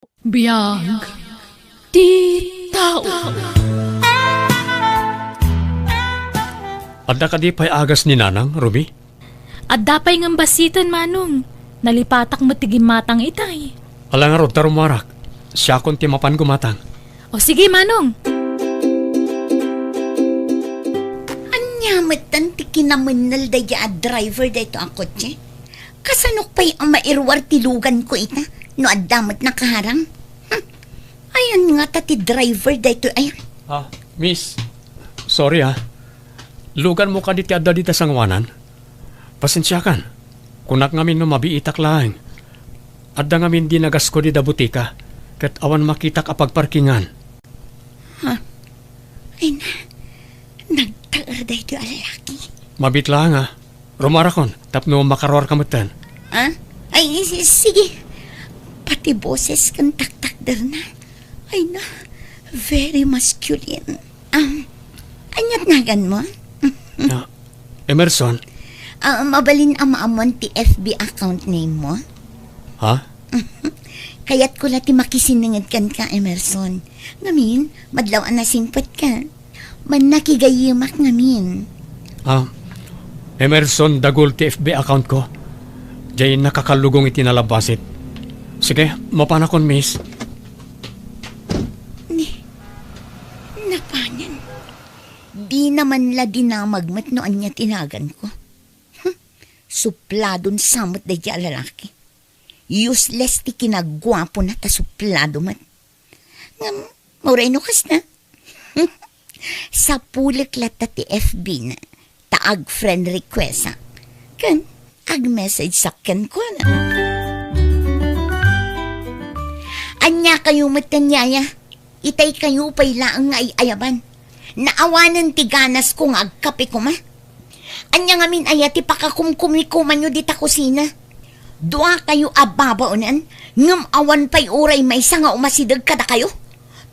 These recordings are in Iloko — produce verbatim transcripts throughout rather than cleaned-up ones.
Biag ti tao. Adda kadi pay agas ni Nanang, Ruby? Adda pay ngem basiten, Manong. Nalipatak met ti gimmatang itay. Ala ngarud ta rummuarak. Siakon ti mapan gumatang. O sige, Manong. Ania metten ti kinamennel daydi a driver daytoy a kotse? Kasanok pay a mairuar ti luganko ita no adda met nakaharang? Hmm. Ayan ngata ti driver daytoy aya. Ah, miss. Sorry, ah. Luganmo kadi ti adda dita sangoanan? Pasensiakan. Kunak ngamin no mabiitak laeng. Adda ngamin di nagasko dida butika, ket awan makitak a pagparkingan. Ha? Ay na, nagtaer daytoy a lalaki. Mabiit laeng, ah. Rummuarakon, tapno makaruarka metten. Ah? Ay, si-, sige. Pati boses ken taktakderna. Ay na, very masculine. Um, ania't naganmo? Ah, Emerson. Ah, mabalin a maammuan ti F B account name mo? Ha? Kayatko la ti makisinnanged kenka, Emerson. Ngamin, madlaw a nasingpetka. Mannakigayyemak ngamin. Ah, Emerson Dagul ti F B account ko. Diay nakakallugong iti nalabbasit. Sige, mapanakon, miss. Ni, napanen. Dina man la dinamag met no ania ti naganko. Hmm, supladon sa met daydi a lalaki. Useless ti kinaguapona ta suplado met. Ngem, uray no kasta, sapulek latta ti F B na, ta ag-friend request-ak. Ken, ag-message-ak kenkuana. Ania kayo met ken yaya? Itay kayo pay laeng nga ay-ayaban. Naawanen ti ganasko nga agkape koma. Ania ngamin aya ti pakakumkumikumanyo dita kusina? Dua kayo a babaonen, ngem awan pay uray maysa nga umasideg kadakayo?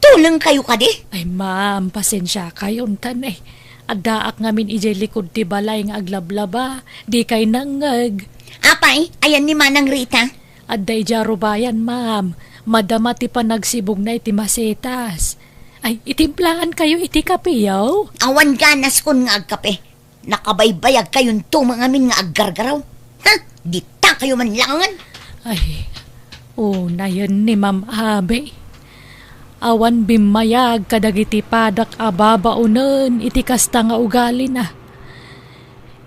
Tuleng kayo kadi? Ay, ma'am, pasensia kayo, untan, eh. Addaak ngamin idiay likod ti balay nga aglablaba, di kay nangngeg. Apay, ayan ni Manang Rita? Adda idiay rubayan, ma'am. Madama ti panagsibugna iti masetas. Ay, itimplaankayo iti kape, yaw? Awan ganaskon nga agkape. Nakabaybayagkayonto met ngamin nga aggargaraw. Ha? Ditakayo man laengen. Ay, unayen ni Ma'am Abi. Awan bimmayag kadagiti padak a babaonen iti kasta nga ugalina.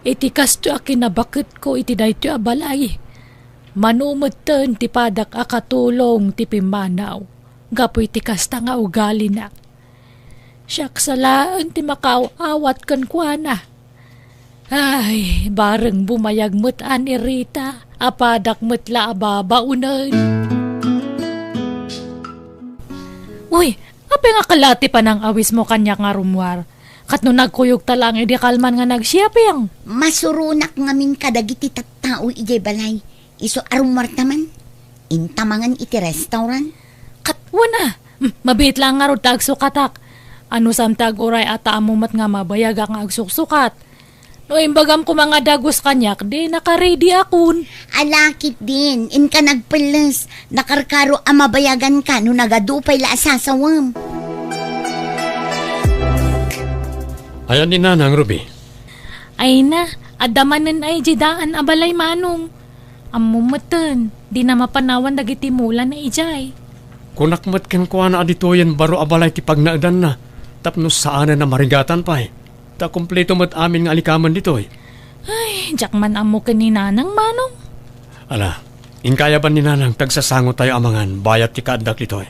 Iti kastoy a kinabaketko iti daytoy a balay, mano metten ti padak a katulong ti pimmanaw gapu iti kasta nga ugalina. Siak sa laeng ti makaaw-awat kenkuana. Ay, bareng bumayag met a ni Rita, a padak met la a babaonen. Uy, apay nga kala ti panang-awismo kaniak nga rummuar? Ket no nagkuyogta laeng idi kalman nga nagsiaping? Masuronak ngamin kadagiti tattao idiay balay. Isu a rummuarta man, inta mangan iti restaurant. Ket wen a, hmm, mabiit laeng ngarud ta agsukatak. Anusam ti aguray a ta ammo met nga mabayagak nga agsuksukat. No imbagam koma nga dagus kaniak, di naka-ready akon. Ala ketdin, inka nagpelles. Nakarkaro a mabayaganka no nagadu pay la a sasawem. Ayan ni Nanang, Ruby. Ay na, adda manen ay di daan a balay, Manong. Ammo metten, dina mapanawan dagiti mulana idiay. Kunak met kenkuana a ditoyen baro a balay ti pagnaedanna, tapno saanen a marigatan pay. Ta kompleto met amin nga alikamen ditoy. Ay, diak man ammo ken ni Nanang, Manong. Ala, inka ayaban ni Nanang, ta agsasangotayo a mangan bayat ti kaaddak ditoy.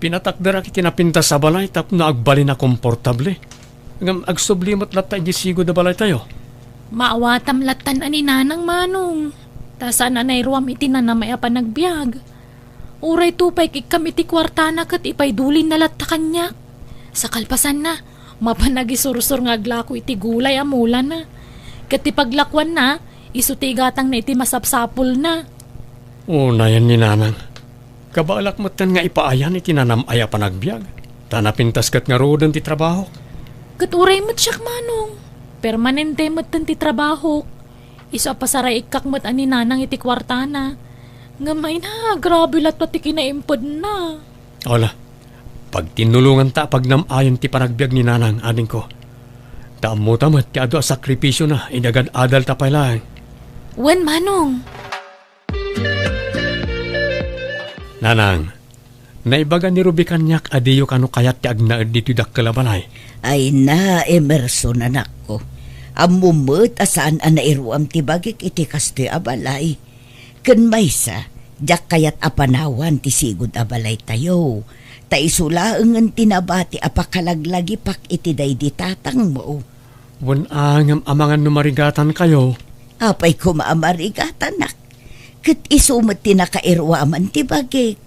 Pinatakderak iti napintas a balay tapno agbalin a komportable. Ngem agsubli met latta idiay sigud a balaytayo. Maawatam lattan a ni Nanang, Manong. Ta saan a nairuam iti nanamay a panagbiag. Uray tupay ikkam iti kuartana ket ipaidulinna latta kaniak. Sa kalpasanna, mapan agisursor nga aglako iti gulay a mulana. Ket ti paglakuanna, isu ti igatangna iti masapsapulna. Unayen ni Nanang. Kabaelak metten nga ipaayan iti nanam-ay a panagbiag, ta napintas ket ngaruden ti trabahok. Ket uray met siak, Manong. Permanente metten ti trabahok. Isu a pasarayikkak met a ni Nanang iti kuartana. Ngem ay na, grabe latta ti kinaimpedna. Ala, pagtinnulonganta a pagnam-ayon ti panagbiag ni Nanang, adingko. Ta ammota met ti adu a sakripisiona idi agad-adalta pay laeng. Wen, Manong. Nanang, naibaga ni Ruby kaniak a diyo kano kayat ti agnaed ditoy dakkel a balay. Ay na, Emerson, anakko. Ammom met a saan a nairuam ti bagik iti kastoy a balay. Ken maysa, diak kayat a panawan ti sigud a balaytayo. Ta isu laengen ti nabati a pakalaglagipak iti daydi tatangmo. Wen a, ngem amangan no marigatankayo. Apay koma a marigatanak? Ket isu met ti nakairuaman ti bagik.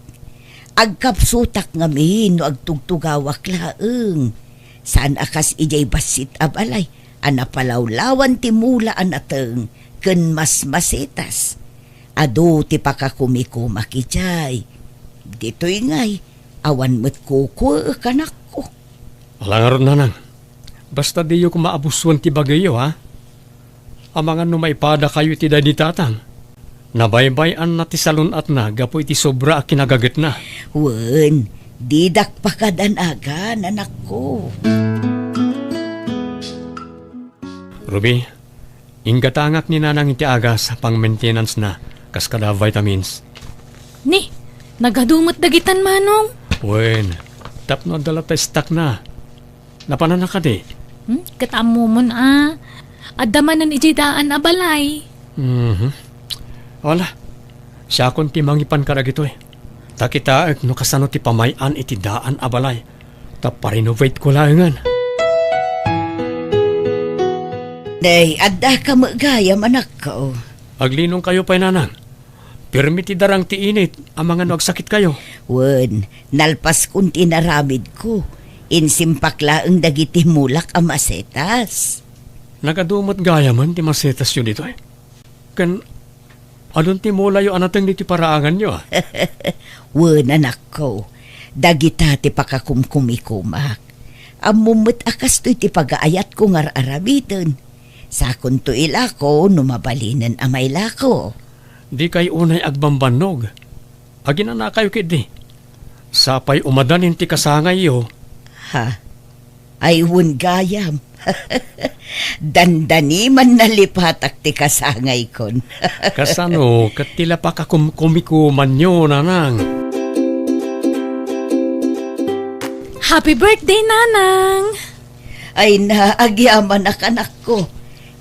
Agkapsutak ngamin no agtugtugawak laeng. Saan a kas idiay bassit a balay a napalawlawan ti mula a nateng ken masmasetas. Adu ti pakakumikumak idiay. Ditoy ngay, awan met kukuek, anakko. Ala ngarud, Nanang. Basta diyo koma abusoen ti bagiyo, ha? Amangan no maipadakayo iti daydi tatang. Nabaybay-anna ti salun-atna gapu iti sobra a kinagagetna. Wen, didak pakadanagan, anakko. Ruby, inggatangak ni Nanang iti agas a pang-maintenance-na kas kada vitamins. Ni, nagadu met dagitan, Manong. Wen, tapno adda latta stock-na. Napananna kadi? Hmm? Ket ammomon a, adda manen idiay daan a balay. Mhm. Wala. Siakon ti mangipan kadagitoy. Ta kitaek no kasano ti pamay-an iti daan a balay. Ta pa-renovate ko laengen. Nay, adda ka met gayam, anakko. Aglinongkayo pay, Nanang. Pirmi ti darang ti init, amangan no agsakitkayo. Wen, nalpaskon ti inaramidko. Insimpak laeng dagiti mulak a masetas. Nagadu met gayamen ti masetasyo ditoy. Ken adun ti mulayo a nateng ditoy paraanganyo, a? Wen, anakko, dagita ti pakakumkumikumak. Ammom met a kastoy ti pagaayatko nga ar-aramiden. Sakonto ilako no mabalinen a mailako. Dikay unay agbambannog. Aginanakayo ketdi. Sapay umadanin ti kasangayyo. Ha? Ay, wen gayam. Dandani man nalipatak ti kasangaykon. Kasano ket ti la pakakumkumikumanyo, Nanang? Happy birthday, Nanang! Ay na, agyamanak, anakko.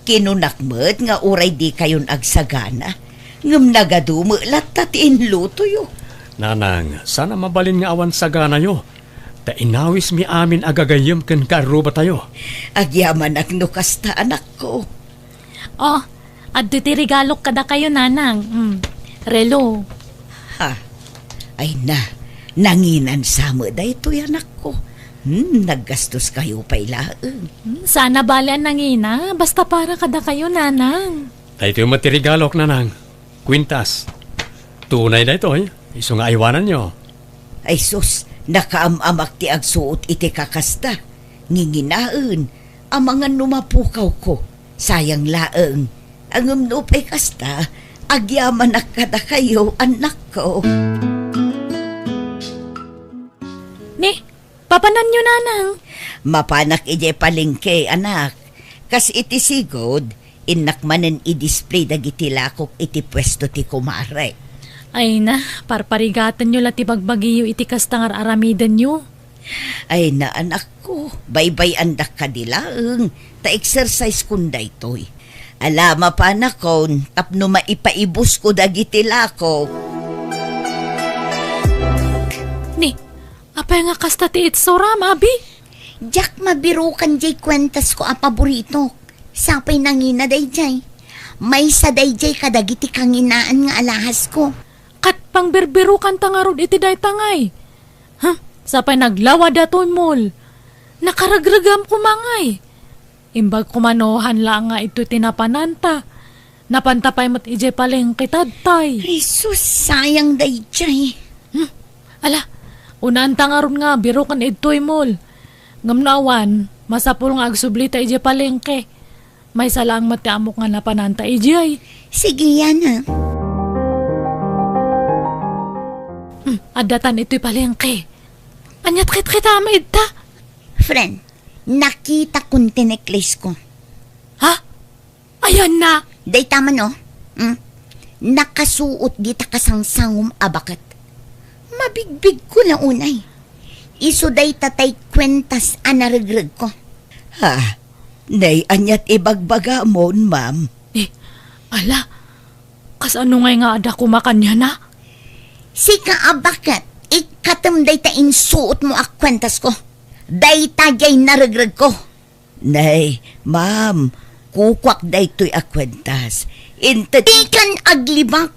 Kinunak met nga uray dikayon agsagana, ngem nagadu met latta ti inlutoyo. Nanang, saan a mabalin nga awan saganayo, ta inawismi amin a gagayyem ken kaarrubatayo. Agyamanak no kasta, anakko. Oh, adda ti regalok kadakayo, Nanang. Mm, relo. Ha? Ay na, nanginan sa met daytoy, anakko. Hmm, naggastoskayo pay laeng. Hmm, saan a bale a nangina, basta para kadakayo, Nanang. Daytoy met ti regalok, Nanang. Kwintas. Tunay daytoy, isu nga aywananyo. Ay sus, nakaam-amak ti agsuot iti kakasta. Nginginaen, amangan no mapukawko. Sayang laeng. Ngem no pay kasta, agyamanak kadakayo, anakko. Ni, papananyo, Nanang? Mapanak idiay palengke, anak. Kas iti sigud, innak manen i-display dagiti lakok iti puesto ti kumare. Ay na, parparigatanyo la ti bagbagiyo iti kasta nga ar-aramidenyo. Ay na, anakko, baybay-andak kadi laeng, ta exercise-kon daytoy. Ala, mapanakon tapno maipaibusko dagiti lakok. Ni, apay nga kasta ti itsuram, abi? Diak mabirukan diay kuentasko a paboritok. Sapay nangina daydiay. Maysa daydiay kadagiti kanginaan nga alahasko. Ket pangbirbirukanta ngarud iti dayta ngay. Huh, sapay naglawa datoy mall. Nakaregregam koma ngay. Imbag koma no han laeng nga idtoy ti napananta. Napanta pay met idiay palengke ta tay. Ay sus, sayang daydiay. Hmm, ala, unanta ngarud nga biruken idtoy mall. Ngem no awan, masapul nga agsublita idiay palengke. Maysa laeng met ti ammok nga napananta idiay. Sige, Yana. Datan itoy palengke. Aniat kitkita met ita? Friend, nakitakon ti necklace ko. Ha? Ayanna? Dayta man, oh. Hmm? Nakasuot dita kasangsangom a baket. Mabigbigko la unay. Isu dayta tay kuentas a naregregko. Ha? Nay, aniat ibagbagamon, ma'am? Eh, ala, kasano ngay nga adda koma kaniana? Sika a baket, ikkatem dayta insuotmo a kuentasko. Dayta diay naregregko. Nay, ma'am, kukuak daytoy a kuentas. Inted- Dikan aglibak.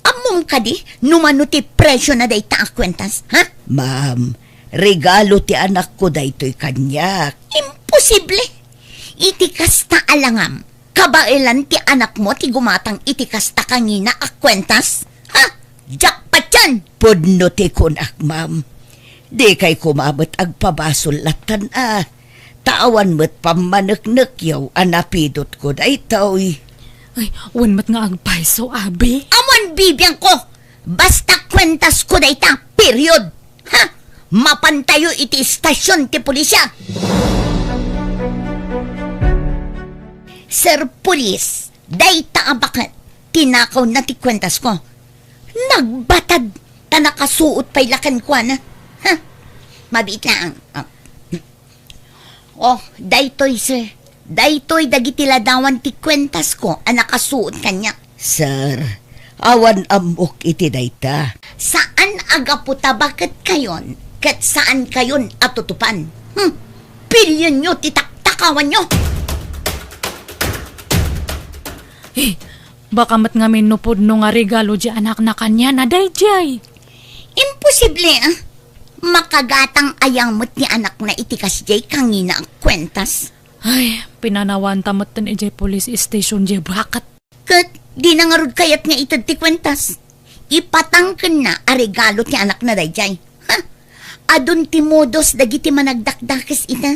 Ammom kadi no mano ti presiona dayta a kuentas, ha? Ma'am, regalo ti anakko daytoy kaniak. Imposible! Iti kasta a langam, kabaelan ti anakmo ti gumatang iti kasta kangina a kuentas? Ha? Diak patien! Pudno ti kunak, ma'am. Dikay koma met agpabasol lattan a. Ta awan met pammaneknekyaw a napidotko daytoy. Ay, wen met nga agpayso, abi. Awan bibiangko! Basta kuentasko dayta, period! Ha? Mapantayo iti istasion ti pulisya! Sir Police, dayta a baket, tinakawna ti kuentasko. Nagbatad ta nakasuot pay la kenkuana. Ha? Mabiit laeng. Ah. Oh, daytoy, sir. Daytoy dagiti ladawan ti kuentasko a nakasuot kaniak. Sir, awan ammok iti dayta. Saan a gapu ta baketkayon ket saankayon a tutupan. Hmm. Pilionyo ti taktakawanyo. Eh, baka met ngamin no pudno nga regalo diay anakna kaniana daydiay. Imposible, ah. Makagatang aya met ni anakna iti kasdiay kangina a kuentas. Ay, pinanawanta metten idiay police station diay baket. Ket dina ngarud kayat nga ited ti kuentas. Ipatangkenna a regalo ti anakna daydiay. Ha? Adun ti modus dagiti managdakdakes ita.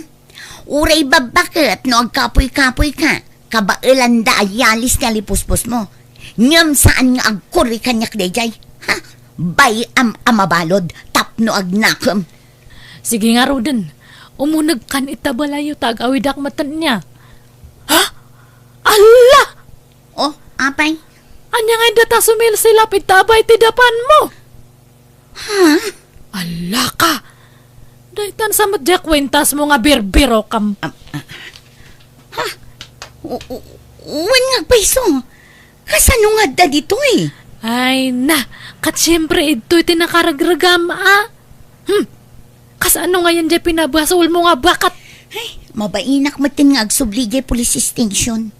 Uray babbaket no agkapuy-kapuyka, kabaelanda a yalis ti alipuspusmo. Ngem saan nga agkurri kaniak daydiay. Ha? Bay-am a mabalud tapno agnakem. Sige ngaruden, umunegkan ita balayyo ta ag-awidak metten nia. Ha? Alla! Oh, apay? Ania ngay data sumilsilap ita abay ti dapanmo? Ha? Alla ka! Daytan sa met diay kuentasmo nga birbirokam. Am, ah. Ha? U-, u-, wen nga agpayso. Kasano nga adda ditoy? Ay, na, ket siempre, idtoy ti nakaregregam, a? Hmm. Kasano ngayen diay pinabasolmo nga baket? Ay, mabainak metten nga agsubli diay police station.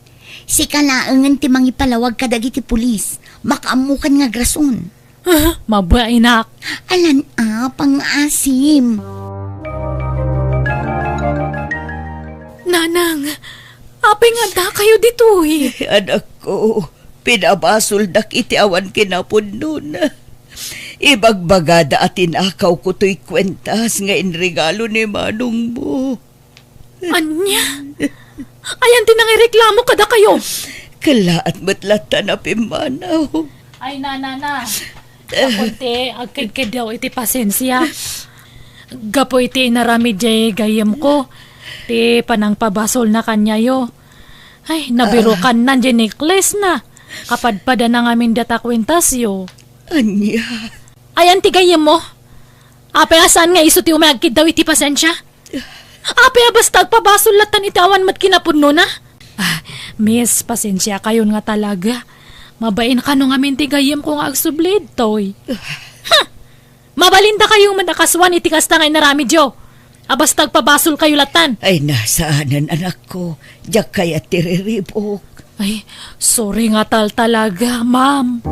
Sika laengen ti mangipalawag kadagiti pulis. Makaammokan nga agrason. Ah, mabainak. Alan a, pangngaasim. Nanang, apay nga addakayo ditoy? Anakko, pinabasoldak iti awan kinapudnona. Ibagbagada a tinakawko toy kuentas nga inregalo ni manongmo. Ania? Ayan ti nangireklamo kadakayo? Kellaat met latta a pimmanaw. Ay, nanana. Gapu ti agkedkeddaw iti pasensia. Gapu iti inaramid diay gayyemko, ti panangpabasolna kaniayo. Ay, nabirukanna diay necklace na. Kapadpadana ngamin data kuentasyo. Ania? Ayan ti gayyemmo? Apay a saan nga isu ti umay agkiddaw iti pasensia? Apay a basta agpabasol lattan iti awan met kinapudnona? Ah, miss, pasensiakayon nga talaga. Mabain kano ngamin ti gayyemko nga agsubli ditoy. Ha! Mabalindakayo met a kasuan iti kasta nga inaramidyo. A basta agpabasolkayo lattan. Ay, na, saanen, anakko. Diak kayat ti riribuk. Ay, sorry nga tal talaga, ma'am.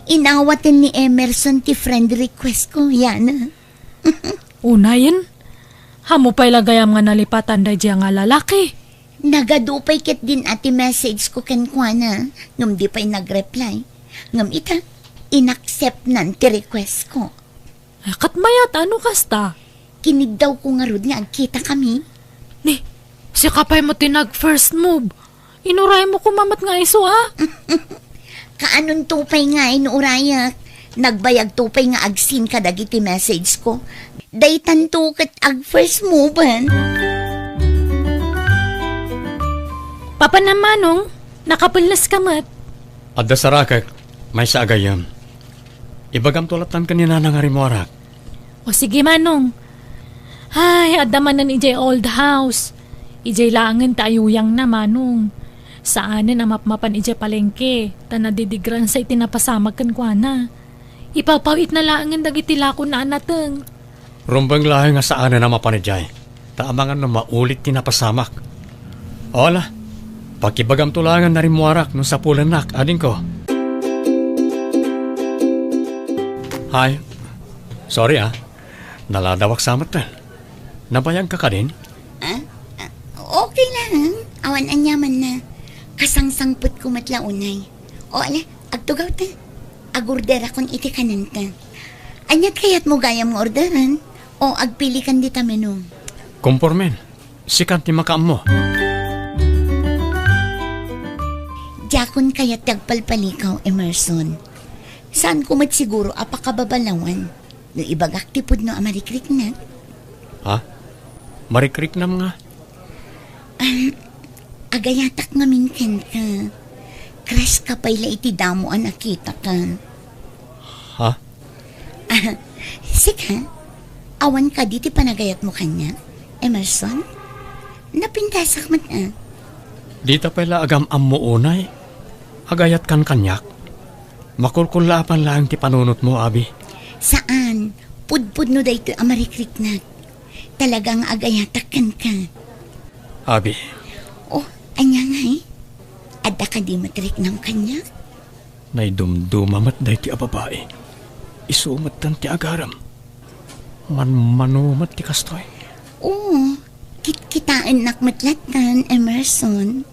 Inawaten ni Emerson ti friend request ko, Yana. Unayen, ammo pay la gayam nga nalipatan daydiay nga lalaki. Nagadu pay ketdin a ti message ko kenkuana, ngem di pay nag-reply. Ngem ita, inacceptnan ti request ko. Ay, ket mayat, ano kasta? Kiniddaw ko ngarud nga agkita kami. Ni, sika pay met ti nag-first move. Inuraymo koma met nga isu, a? Kaanonto pay ngay no urayak? Nagbayagto pay nga ag-seen kadagiti message ko. Daytanto ket ag-first mover. Papanam, Manong, nakapelles ka met. Adda sarakek, maysa a gayyem. Ibagamto lattan ken ni Nana nga rimmuarak. O sige, Manong. Ay, adda manen idiay old house. Idiay laengen ti ayuyangna, Manong. Saanen a mapmapan idiay palengke, ta nadidigransa iti napasamak kenkuana. Ipawpaw-itna laengen dagiti lakona a nateng. Rumbeng laeng nga saanen a mapan idiay, ta amangan no maulit ti napasamak. O ala, pakibagamto laeng a rimmuarak no sapulennak, adingko. Hay, sorry, ah. Naladawak sa met. Nabayagka kadin? Ah? Ah, okay lang. Awan aniamanna. Kasangsangpetko met la unay. O ala, agtugawta. Agorderakon iti kanenta. Ania ti kayatmo gayam nga orderen? O agpilikan dita menu? Kompormen. Sikan ti makaammo. Diakon kayat ti agpalpalikaw, Emerson. Saanko met siguro a pakababalawan no ibagak ti pudno a marikriknak. Ha? Marikriknam nga? Um, agayatak ngamin kenka. Crush ka pay la iti damo a nakitaka. Ha? Ah, sika, awan kadi ti panagayatmo kaniak, Emerson? Napintasak met, ah. Dita pay la agam-ammo unay, agayatkan kaniak. Makulkullaapan laeng ti panunotmo, Abi. Saan, pudpudno daytoy a marikriknak. Talaga nga agayatak kenka. Abi. Oh, ania ngay? Adda kadi met riknam kaniak? Naidumduma met daytoy a babai. Isu metten ti agarem. Manmano met ti kastoy. Oo, kitkitaennak met lattan, Emerson.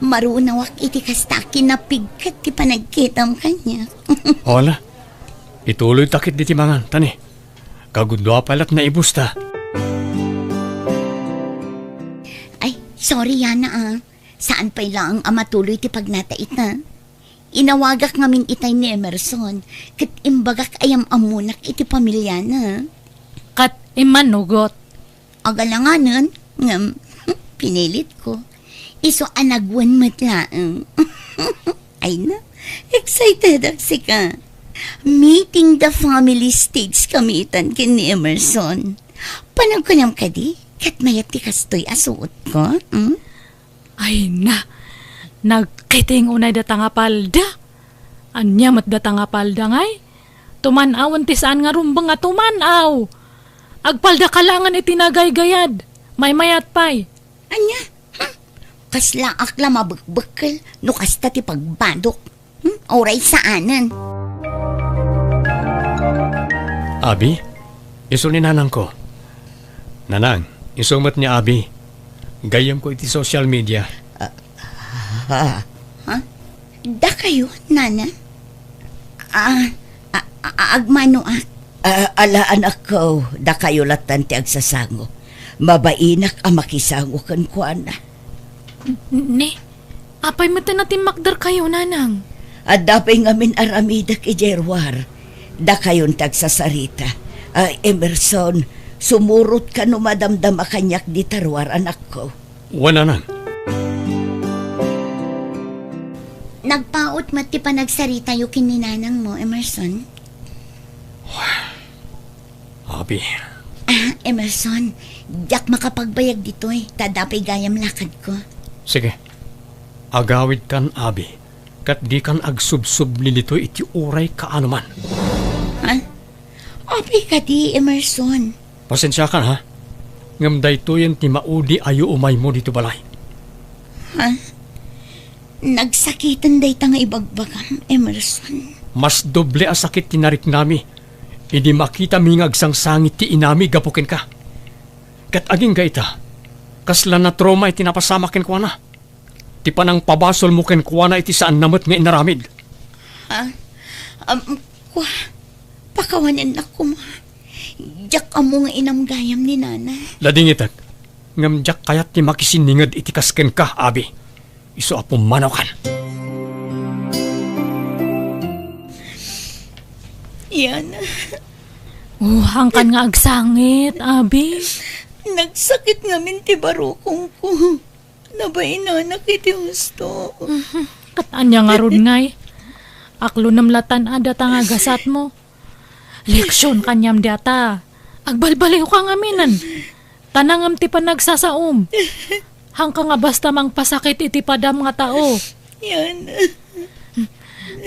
Marunawak iti kasta a kinapigket ti panagkitam kaniak. Hola, ituloyta ketdi ti mangan, tani. Kagudua pay lat naibusta. Ay, sorry, Yana, ah. Saan pay laeng a matuloy ti pagnata ita. Inawagak ngamin itay ni Emerson, ket imbagak a yam-ammonak iti pamiliana. Ket immanugot. Agalanganen, ngem, pinilitko. Isu a nagwen met laeng. Ay na, excitedak sika. Meeting the family stage kami itan ken ni Emerson. Panagkunam kadi, ket mayat ti kastoy a suotko, hmm? Ay na, nagkiting unay data nga palda. Ania met data nga palda ngay? Tuman-awen ti saan nga rumbeng a tuman-aw. Agpaldaka laengen iti nagaygayad. Maymayat pay. Ania? Hmm? Kaslaak la mabekbekkel no kasta ti pagbadok. Hmm? Uray saanen. Abi, isu ni nanangko. Nanang, isu met ni Abi. Gayyemko iti social media. Ah, ha? Ha? Dakayo, Nana? Ah, a-, a-, agmanoak. Ah, ala, anakko, dakayo lattan ti agsasango. Mabainak a makisango kenkuana. N-, ne? Apay met a timmakderkayo, Nanang? Adda pay ngamin aramidek idiay ruar. Dakayon ti agsasarita. Ah, Emerson, sumurotka no madamdama kaniak dita ruar, anakko. Wen, Nanang. Nagpaut met ti panagsaritayo ken ni nanangmo, Emerson? Abi. Ah, Emerson, diak makapagbayag ditoy, ta adda pay gayam lakadko. Sige. Agawidkan, Abi, ket dikan agsubsubli ditoy iti uray kaano man. Ha? Apay kadi, Emerson? Pasensiakan, ha? Ngem daytoyen ti maudi a yuumaymo ditoy balay. Ha? Nagsakiten dayta nga ibagbagam, Emerson. Mas doble a sakit ti nariknami idi makitami nga agsangsangit ti inami gapu kenka. Ket agingga ita, kasla natrauma iti napasamak kenkuana. Ti panangpabasolmo kenkuana iti saanna met nga inaramid. Ha? Um, kua, pakawanennak koma. Diak ammo nga inam gayam ni Nana. Ladingitek, ngem diak kayat ti makisinninged iti kas kenka, Abi. Isu a pumanaw kan. Yana. Oh, hangkan nga agsangit, abi. Nagsakit ngamin ti barukongko. Nabainanak iti husto. Mhm. Ket ania ngarud ngay? Aklonem latan a data nga gasatmo. Leksion kaniam diata. Agbalbaliwka ngaminen. Tanangam ti panagsasaom. Hangka nga basta mangpasakit iti padam nga tao. Yana.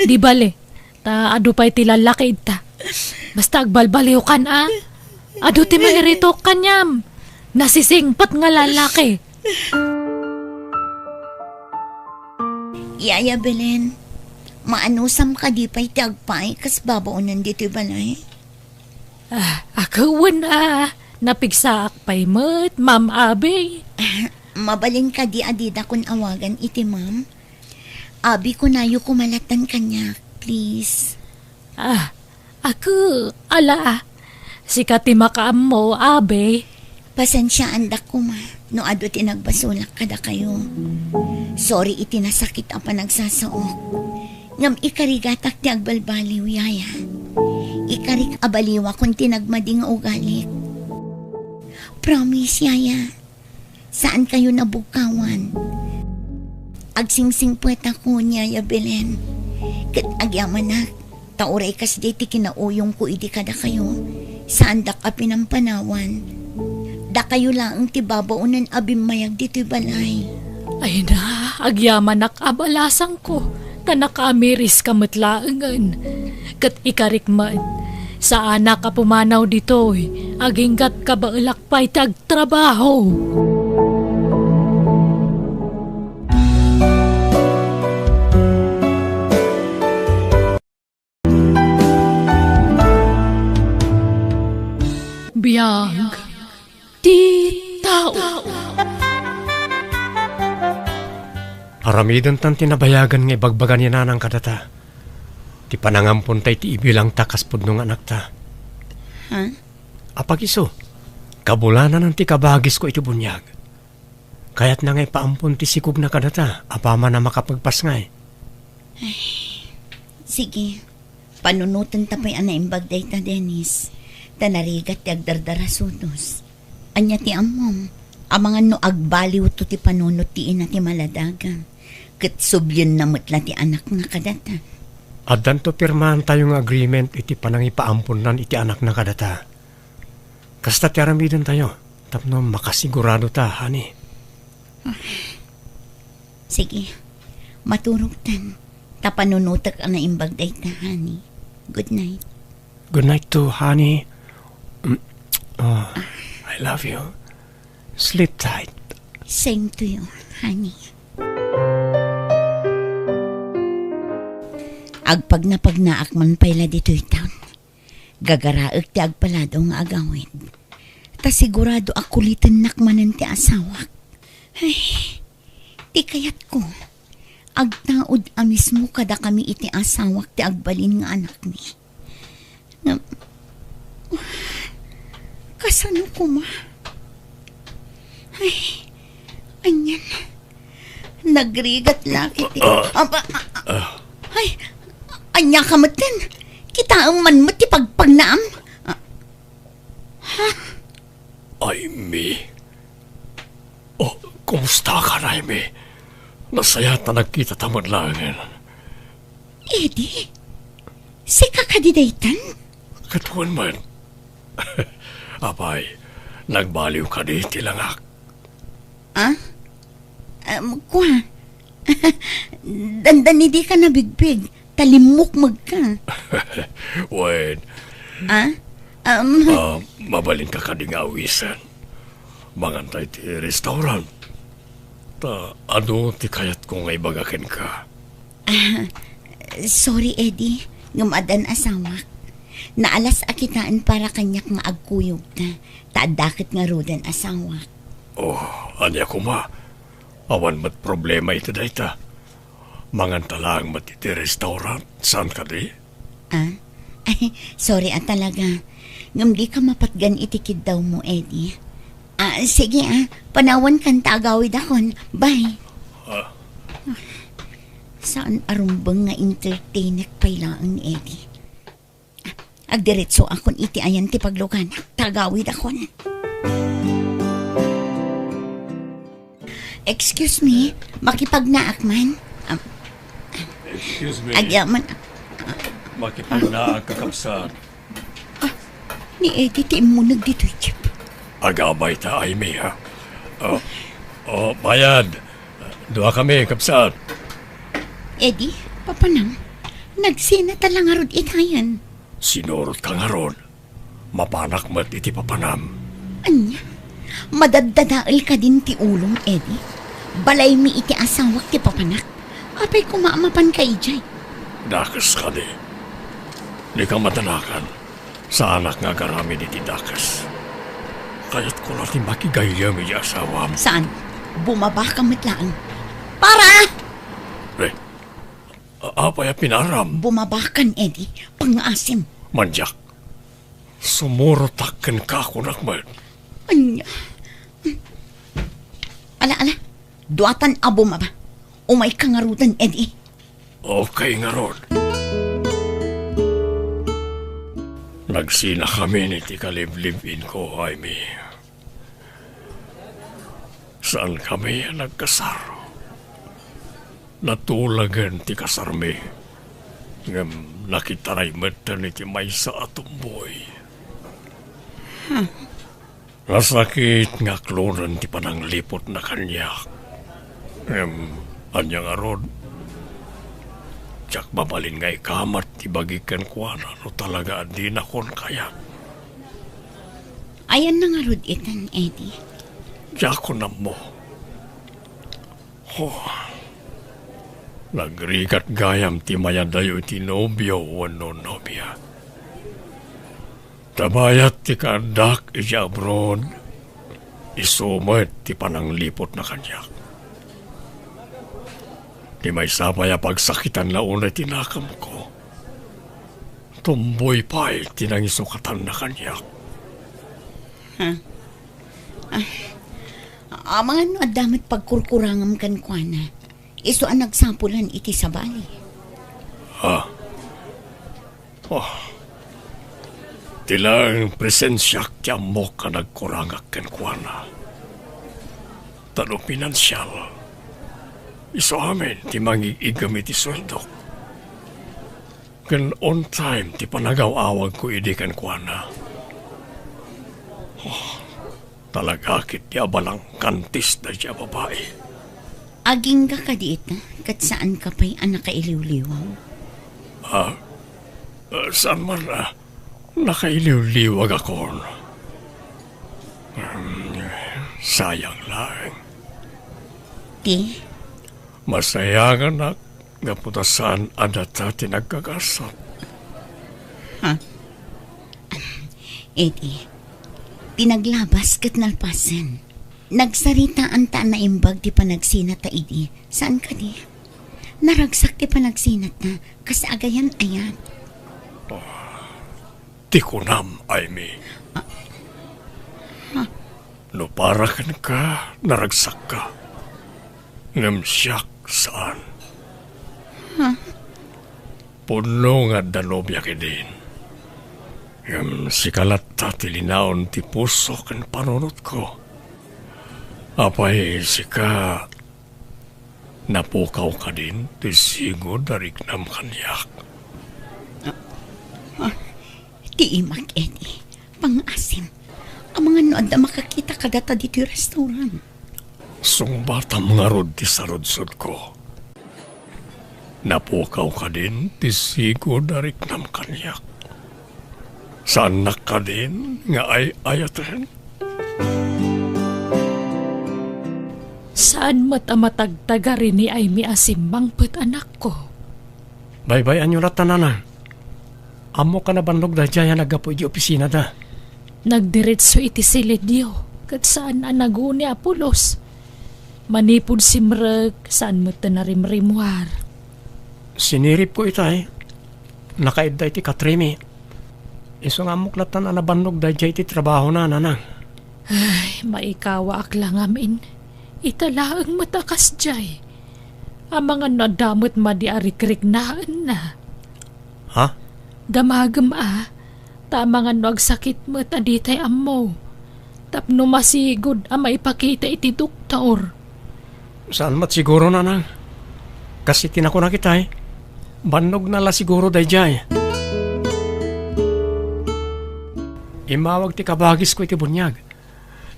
Di bale, ta adu pay ti lallaki ita. Basta agbalbaliwkan a. Adu ti mairitok kaniam. Nasisingpet nga lallaki. Yaya Belen, maanusam kadi pay ti agpaay kas babaonen ditoy balay? Ah, a, wen a, napigsaak pay met, Ma'am Abi. Ah, mabalin kadi a didakon awagan iti ma'am? Abi, kunayo koma latta kaniak, please. Ah, a, ala, sika ti makaammo, Abi. Pasensiaandak koma no adu ti nagbasolak kadakayo. Sorry iti nasakit a panagsasaok. Ngem ikarigatak ti agbalbaliw, Yaya. Ikarik a baliwakon ti nagmadi nga ugalik. Promise, Yaya. Saan kayo nabugkawan. Agsingsingpetako, Yaya Belen. Ket agyamanak, ta uray kasdiay ti kinauyongko idi kadakayo, saandak a pinampanawan. Dakayo laeng ti babaonen a bimmayag ditoy balay. Ay na, agyamanak a balasangko, ta nakaamiriska met laengen. Ket ikarik met, saanak a pumanaw ditoy, aginggat kabaelak pay ti agtrabaho. Biag ti tao. Aramidentan ti nabayagan nga ibagbaga ni nanang kadata. Ti panangamponta iti ibilangta kas pudno nga anakta. Ha? Apagiso, kabulananan ti kabagisko iti buniag. Kayatna nga ipaampon ti sikogna kadata, apaman a makapagpasngay. Ay, sige. Panunotenta pay a naimbag dayta, Dennis. Ta narigat ti agdardarasudos. Ania ti ammom? Amangan no agbaliwto ti panunot ti ina ti maladaga. Ket sublienna met la ti anakna kadata. Addanto pirmaantayo nga agreement iti panangipaamponnan iti anakna kadata. Kasta ti aramidentayo tapno makasigurado ta, honey. Sige, maturogtan. Ta panunotek a naimbag dayta, honey. Good night. Good night too, honey. Mm, ah, I love you. Sleep tight. Same to you, honey. Agpagnapagnaak man pay la ditoy town. Gagaraek ti agpaladaw nga agawid. Ta sigurado a kulitennak manen ti asawak. Ay, ti kayatko, agtaud a mismo kadakami iti asawak ti agbalin nga anakmi. Ngem, kasano koma? Ay, anian? Nagrigat la kiti. Ah, ah, ah. Ay, ania ka metten? Kitaem man met ti pagpagnaam. Ah, ha? Aimee. Oh, kumusta ka, Aimee? Nasayaat a nagkitata met laengen. Eddie? Sika kadi daytan? Ket wen met. Apay, nagbaliw kadi ti langak? Ah? Um, kua. Dandani dika nabigpig, ta limmukmegka. Wen. Ah? Um, Ah, mabalinka kadi nga awisen? Manganta iti restaurant. Ta adu ti kayatko nga ibaga kenka. Ah, sorry, Eddie. Ngem addan asawak. Naalas a kitaen para kaniak nga agkuyogta. Ta adda ket ngaruden asawak. Oh, ania koma? Awan met problema iti dayta. Manganta laeng met iti restaurant, saan kadi? Ah? Ay, sorry a talaga. Ngem dika mapatgan iti kiddawmo, Eddie. Ah, sige ah. Panawankan ta agawidakon. Bye. Ah. Saan a rumbeng nga entertainek pay laeng ni Eddie. Agdiretsoakon iti ayan ti pagluganak. Tagawidakon. Excuse me, makipagnaak man? Ah, Excuse me. Agyaman. Makipagnaak, kakabsat. Ah, ni Eddie ti immuneg ditoy jeep. Agabay ta, Aimee, ha? Oh, oh, bayad. Dua kami, kabsat. Eddie, papanam, nagsinata la ngarud itayan. Sinurot ka ngarud. Mapanak met iti papanam. Ania? Madaddadael kadin ti ulom, Eddie? Balaymi iti asawak ti papanak. Apay koma a mapanka idiay? Dakes kadi. Dika madanagan. Saanak nga agaramid iti dakes. Kayatko la ti makigayyem iti asawam. Saan? Bumabaka met laeng. Para! Eh, a-, apay a pinaram? Bumabakan, Eddie. Pangngaasim. Mandiak. Sumurotak kenka, kunak met. Ania? Ala, ala. Duatan a bumaba. Umayka ngaruden, Eddie. Okay ngarud. Nagsinakamin iti kaliblib-inko, Aimee. Saankami a nagkasar. Natulagen ti kasarmi. Ngem nakitaray metten iti maysa a tumboy. Huh. Nasakit nga aklonen ti panangliputna kaniak. Ngem, ania ngarud? Diak mabalin nga ikamat ti bagik kenkuana no talaga a dinakon kayat. Ayanna ngarud itan, Eddie? Diakon ammo. Oh, nagrigat gayam ti mayadayo iti nobio wenno nobia. Ta bayat ti kaaddak iti abroad, isu met ti panangliputna kaniak. Ti maysa pay a pagsakitanna unay ti nakamko, tumboy pay ti nangisukatanna kaniak. Ha? Ah, amangan no adda met pagkurkurangam kenkuana, isu a nagsapulan iti sabali. Ha? Oh. Ti laeng presensiak ti ammok a nagkurangak kenkuana. Ta no pinansial, isu amin ti mangig-igem iti sueldok. Ken on time ti panagaw-awagko idi kenkuana. Oh. Talaga ketdi a balangkantis daydiay a babai. Agingga kadi ita, ket saanka pay a nakailiwliwaw? Ah, ah, saan man a nakailiwliwagakon. Hmm, sayang laeng. Ti? Masayanganak gapu ta saan a data ti nagkagasat. Ha? Idi, ti naglabas ket nalpasen. Nagsaritaanta a naimbag ti panagsinata idi. Saan kadi? Naragsak ti panagsinata, kas agayan-ayat. Ti kunam, Aimee. Ah. Ha? No para kenka, naragsakka. Ngem siak, saan. Ha? Pudno nga adda nobiak idin. Ngem sika latta ti linaon ti puso ken panunotko. Apay, sika, napukaw kadin ti sigud a riknam kaniak? Ah, ah, ti imak, Eddie. Pangngaasim. Amangan no adda makakita kadata ditoy restaurant. Sungbatam ngarud ti sarudsodko. Napukaw kadin ti sigud a riknam kaniak? Saannak kadin nga ay-ayaten? Saan met a matagtagari ni Aimee a simmangpet, anakko. Baybay-anyo latta, Nana. Ammok a nabannog daydiay a naggapu iti opisinada. Nagdiretso iti silidyo, ket saan a naguni a pulos. Manipud simrek, saan met a narimrimmuar. Siniripko itay, nakaidda iti katrimi. Isu nga ammok lattan a nabannog daydiay iti trabahona, Nana. Ay, maikawaak la ngamin. Ita laeng met a kasdiay. Amangan no adda met madi a rikriknaenna. Ha? Damagem a, Ta amangan no agsakit met a ditay ammo, tapno masigud a maipakita iti doktor. Saan met siguro, nanang. Kas iti nakunak itay, bannogna la siguro daydiay. Immawag ti kabagisko iti buniag.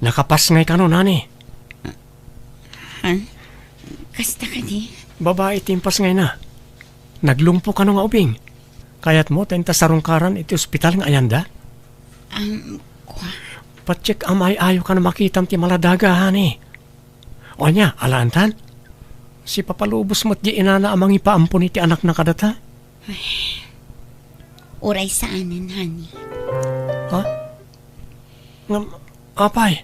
Nakapas ngay kano, nani? Ha? Kasta kadi? Babai ti impas ngayna. Naglungpo kano nga ubing. Kayatmo ta inta sarungkaran iti ospital nga ayanda? Um, kua? Patiek a maay-ayo kano makitam ti maladaga, honey. O ania, alaantan? Sipapalubos met di inana a mangipaampon iti anakna kadata? Ay, uray saanen, honey. Ha? Ngem, apay?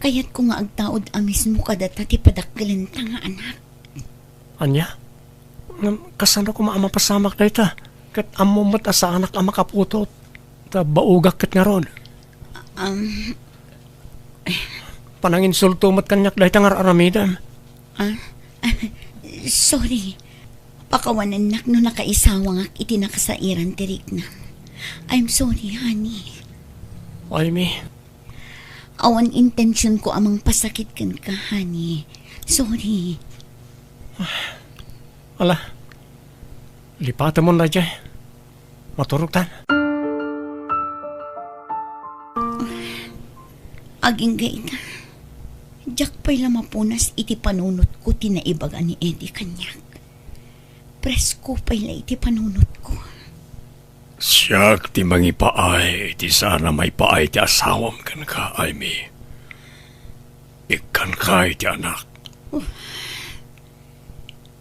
Kayatko nga agtaud a mismo kadata ti padakkelenta nga anak. Ania? Ngem, kasano koma a mapasamak dayta? Ket ammo met a saanak a makaputot. Ta baogak ket ngarud. Um, Pananginsulto met kaniak dayta nga ar-aramidem. Ah? Sorry. Pakawanennak no nakaisawangak iti nakasairan ti riknam. I'm sorry, honey. Ay, mi. Awan intentionko a mangpasakit kenka, honey. Sorry. Ala, lipatemon daydiay. Maturogtan. Agingga ita, diak pay la mapunas iti panunotko ti naibaga ni Eddie kaniak. Presko pay la iti panunotko. Siak ti mangipaay iti saan a maipaay ti asawam kenka, Amy. Ikkanka iti anak.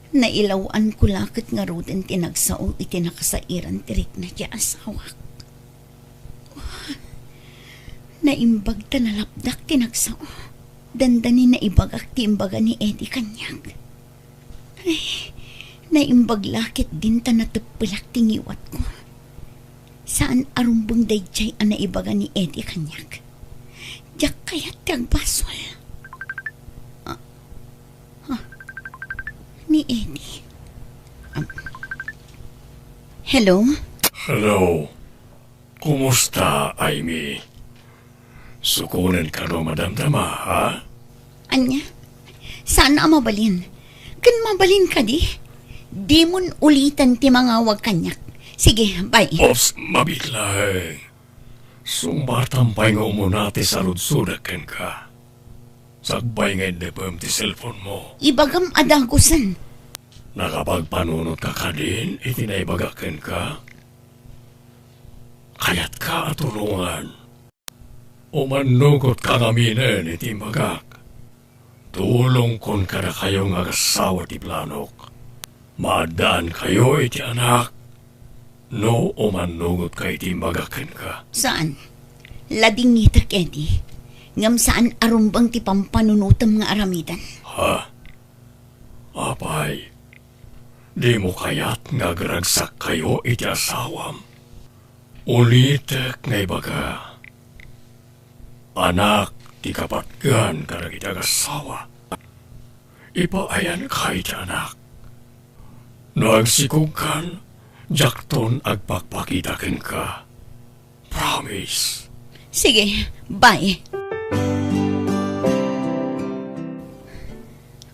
Nailaw-anko la ket ngaruden ti nagsao iti nakasairan ti rikna ti asawak. Naimbag ta nalapdak ti nagsao. Dandani naibagak ti imbaga ni Eddie kaniak. Ay, naimbag la ket dinta nateppelak ti ngiwatko. Saan a rumbeng daydiay a naibaga ni Eddie kaniak. Diak kayat ti agbasol. Ah, ah, ni Eddie. Um, hello? Hello. Kumusta, Amy? Sukonen kano madamdama, ha? Ania? Saan a mabalin? Ken mabalin kadi? Dimon uliten ti mangawag kaniak. Sige, bye. Ops, mabiit laeng. Sungbatam pay nga umuna ti sarudsodak kenka. Sakbay nga indepem ti cellphone mo. Ibagam a dagusen. Nakapagpanunotka kadin iti naibagak kenka? Kayatka a tulongan. Umannugotka ngaminen iti imbagak. Tulongkon kadakayo nga agassawa ti planok. Maaddaankayo iti anak no umannugotka iti imbagak kenka. Saan? Ladingitek, Eddie. Ngem saan a rumbeng ti pampanunotem nga aramiden. Ha? Apay, dimo kayat nga agragsakkayo iti asawam? Ulitek nga ibaga, anak ti kapatgan kadagiti agassawa. Ipaayanka iti anak. No agsikogkan, diakton agpakpakita kenka. Promise. Sige, bye.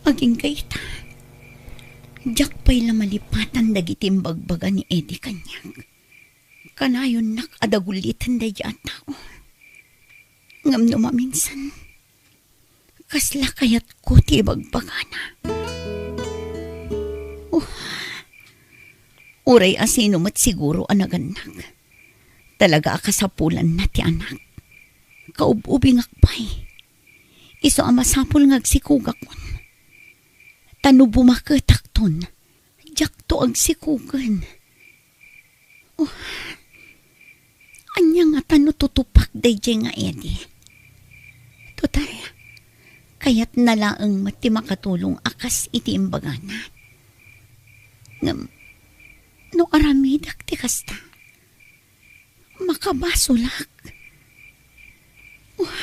Agingga ita. Diak pay la malipatan dagiti imbagbaga ni Eddie kaniak. Kanayonnak a daguliten daydi a tao. Ngem no maminsan, kasla kayatko ti ibagbagana. Oh, uray asino met siguro a nagannak. Talaga a kasapulanna ti anak. Kaub-ubingak pay. Isu a masapul nga agsikogakon. Ta no bumaketakton, diakto agsikogen. Oh, ania ngata no tutupak daydiay nga Eddie? Total, kayatna laeng met ti makatulong a kas iti imbagana. Ngem, no aramidek ti kasta, makabasolak. Oh,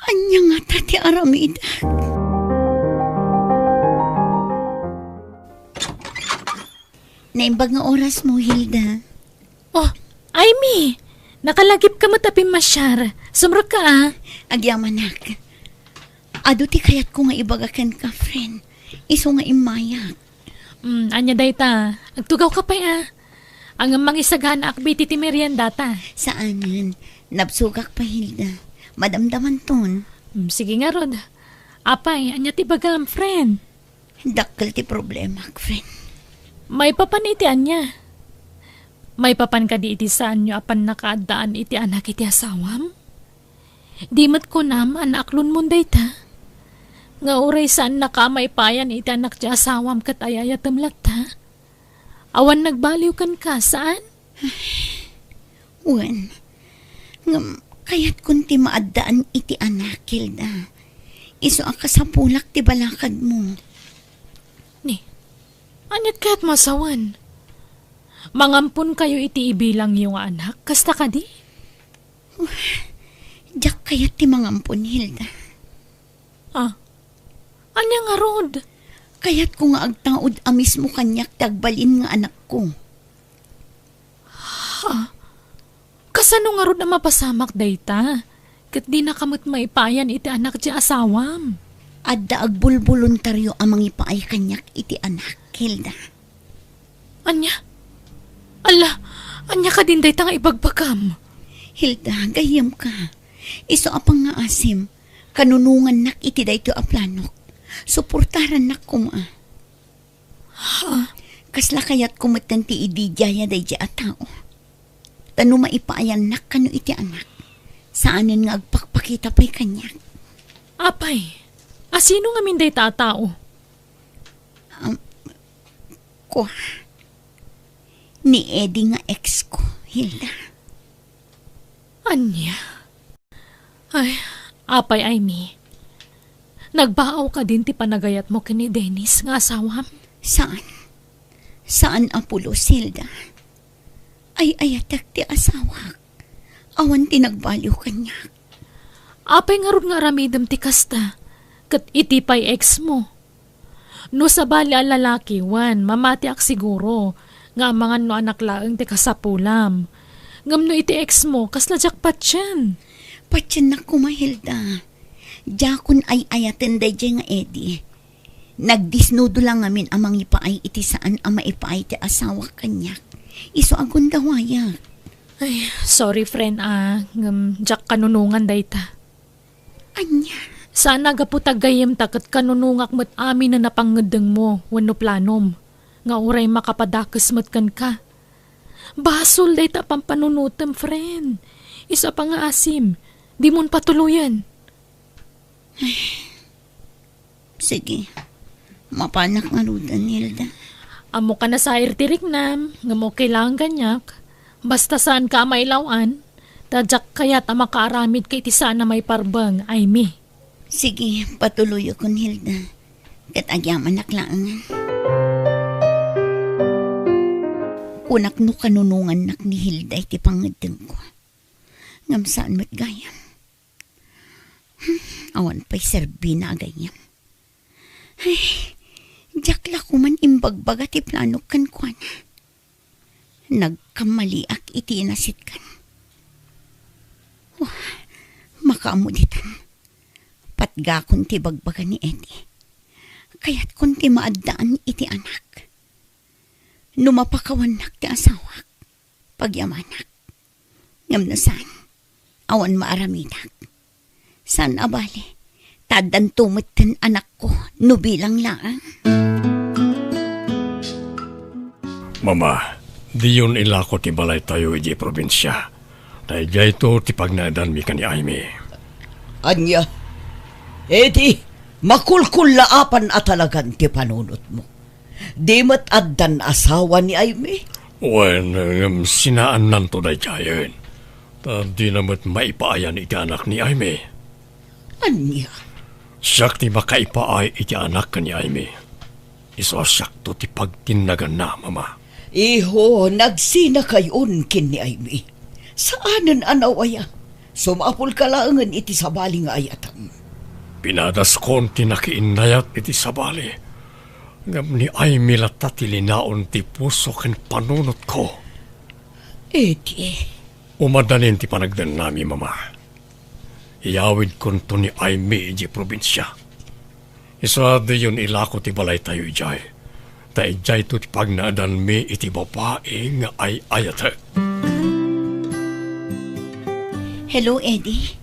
ania ngata ti aramidek? Naimbag nga oras mo, Hilda. Oh, Aimee! Nakalagipka met a pimmasiar. Sumrekka, a. Agyamanak. Adu ti kayatko nga ibaga kenka, friend. Isu nga immayak. Mm, ania dayta? Agtugawka pay, a. Ngem mangisaganaak iti meriendata. Saanen. Nabsogak pay, Hilda. Madamdamanton. Mm, sige ngarud. Apay, ania ti ibagam, friend? Dakkel ti problemak, friend. Maipapan iti ania? Maipapan kadi iti saanyo a pannakaaddaan iti anak iti asawam? Di met kunam a naaklonmon dayta? Nga uray saannaka a maipayan iti anak ti asawam ket ay-ayatem latta? Awan nagbaliw kenka, saan? Wen, ngem kayatkon ti maaddaan iti anak, Hilda. Isu a kasapulak ti balakadmo. Ni, aniat kayatmo a sawen? Mangamponkayo iti ibilangyo nga anak, kasta kadi? Diak kayat ti mangampon, Hilda. Ah, ania ngarud? Kayatko nga agtaud a mismo kaniak ti agbalin nga anakko. Ha? Kasano ngarud a mapasamak dayta? Ket dinaka met maipayan iti anak ti asawam. Adda agbulboluntario a mangipaay kaniak iti anak, Hilda. Ania? Alla, ania kadin dayta nga ibagbagam? Hilda, gayyemka. Isu a pangngaasim, kanunongannak iti daytoy a planok. Suportarannak koma. Ha? Kasla kayatko metten ti ididiaya daydiay a tao. Ta no maipaayannak kano iti anak, saanen nga agpakpakita pay kaniak. Apay, a sino ngamin dayta a tao? Am, kua, ni Eddie nga ex ko, Hilda. Ania? Ay, apay, Aimee. Nagbaaw kadin ti panagayatmo ken ni Dennis nga asawam? Saan. Saan a pulos, Hilda. Ay-ayatek ti asawak. Awan ti nagbaliw kaniak. Apay ngarud nga aramidem ti kasta? Ket iti pay ex mo? No sabali a lalaki, wen, mamatiak siguro nga amangan no anak laeng ti kasapulam. Ngem no iti ex mo, kasla diak patien. Patiennak koma, Hilda. Diakon ay-ayaten daydiay nga Eddie. Nagdisnudo la ngamin a mangipaay iti saan a maipaay ti asawak kaniak. Isu a gundawayak. Ay, sorry, friend, a, ngem diak kanunongan dayta. Ania? Saan a gapu ta gayyemta ket kanunongak met aminen a pangngeddengmo wenno planom, nga uray makapadakes met kenka. Basol dayta a pampanunotem, friend. Isu a pangngaasim, dimon patuloyen. Sige. Mapanak ngaruden, Hilda. Ammok a nasair ti riknam, ngem okay laeng kaniak. Basta saanka a mailaw-an, ta diak kayat a makaaramidka iti saan a maiparbeng, Aimee. Sige, patuloyakon, Hilda. Ket agyamanak laengen. Kunak no kanunongannak ni Hilda iti pangngeddengko. Ngem saan met gayam. Hmm, awan pay serbina a gayyem. Ay, diak la koman imbagbaga ti planok kenkuana. Nagkammaliak iti inasitkan. Wah, makaammo ditan. Patgakon ti ibagbaga ni Eddie. Kayatkon ti maaddaan iti anak. No mapakawannak ti asawak, pagyamanak. Ngem no saan, awan maaramidak. Saan a bale, ta addanto metten anakko no bilang laeng. Mama, diyon ilako ti balaytayo idiay probinsia. Daydiayto ti pagnaedanmi ken ni Aimee. Ania? Idi, makulkullaapan a talagan ti panunotmo. Di met addan asawa ni Aimee? Wen, ngem sinaannanto daydiayen. Ta dina met maipaayan iti anak ni Aimee. Ania? Siak ti makaipaay iti anak ken ni Aimee. Isu a siakto ti pagtinnaganna, Mama. Iho, nagsinakayon ken ni Aimee. Saanen a nawaya. Sumapulka laengen iti sabali nga ayatem. Pinadaskon ti nakiinnayat iti sabali. Ngem ni Aimee latta ti linaon ti puso ken panunotko. Iti. Umaddanin ti panagdennami, Mama. Iyawidkonto ni Aimee idiay probinsia. Isu a diyon ilako ti balaytayo idiay. Ta idiayto ti pagnaedanmi iti babai nga ay-ayatek. Hello, Eddie.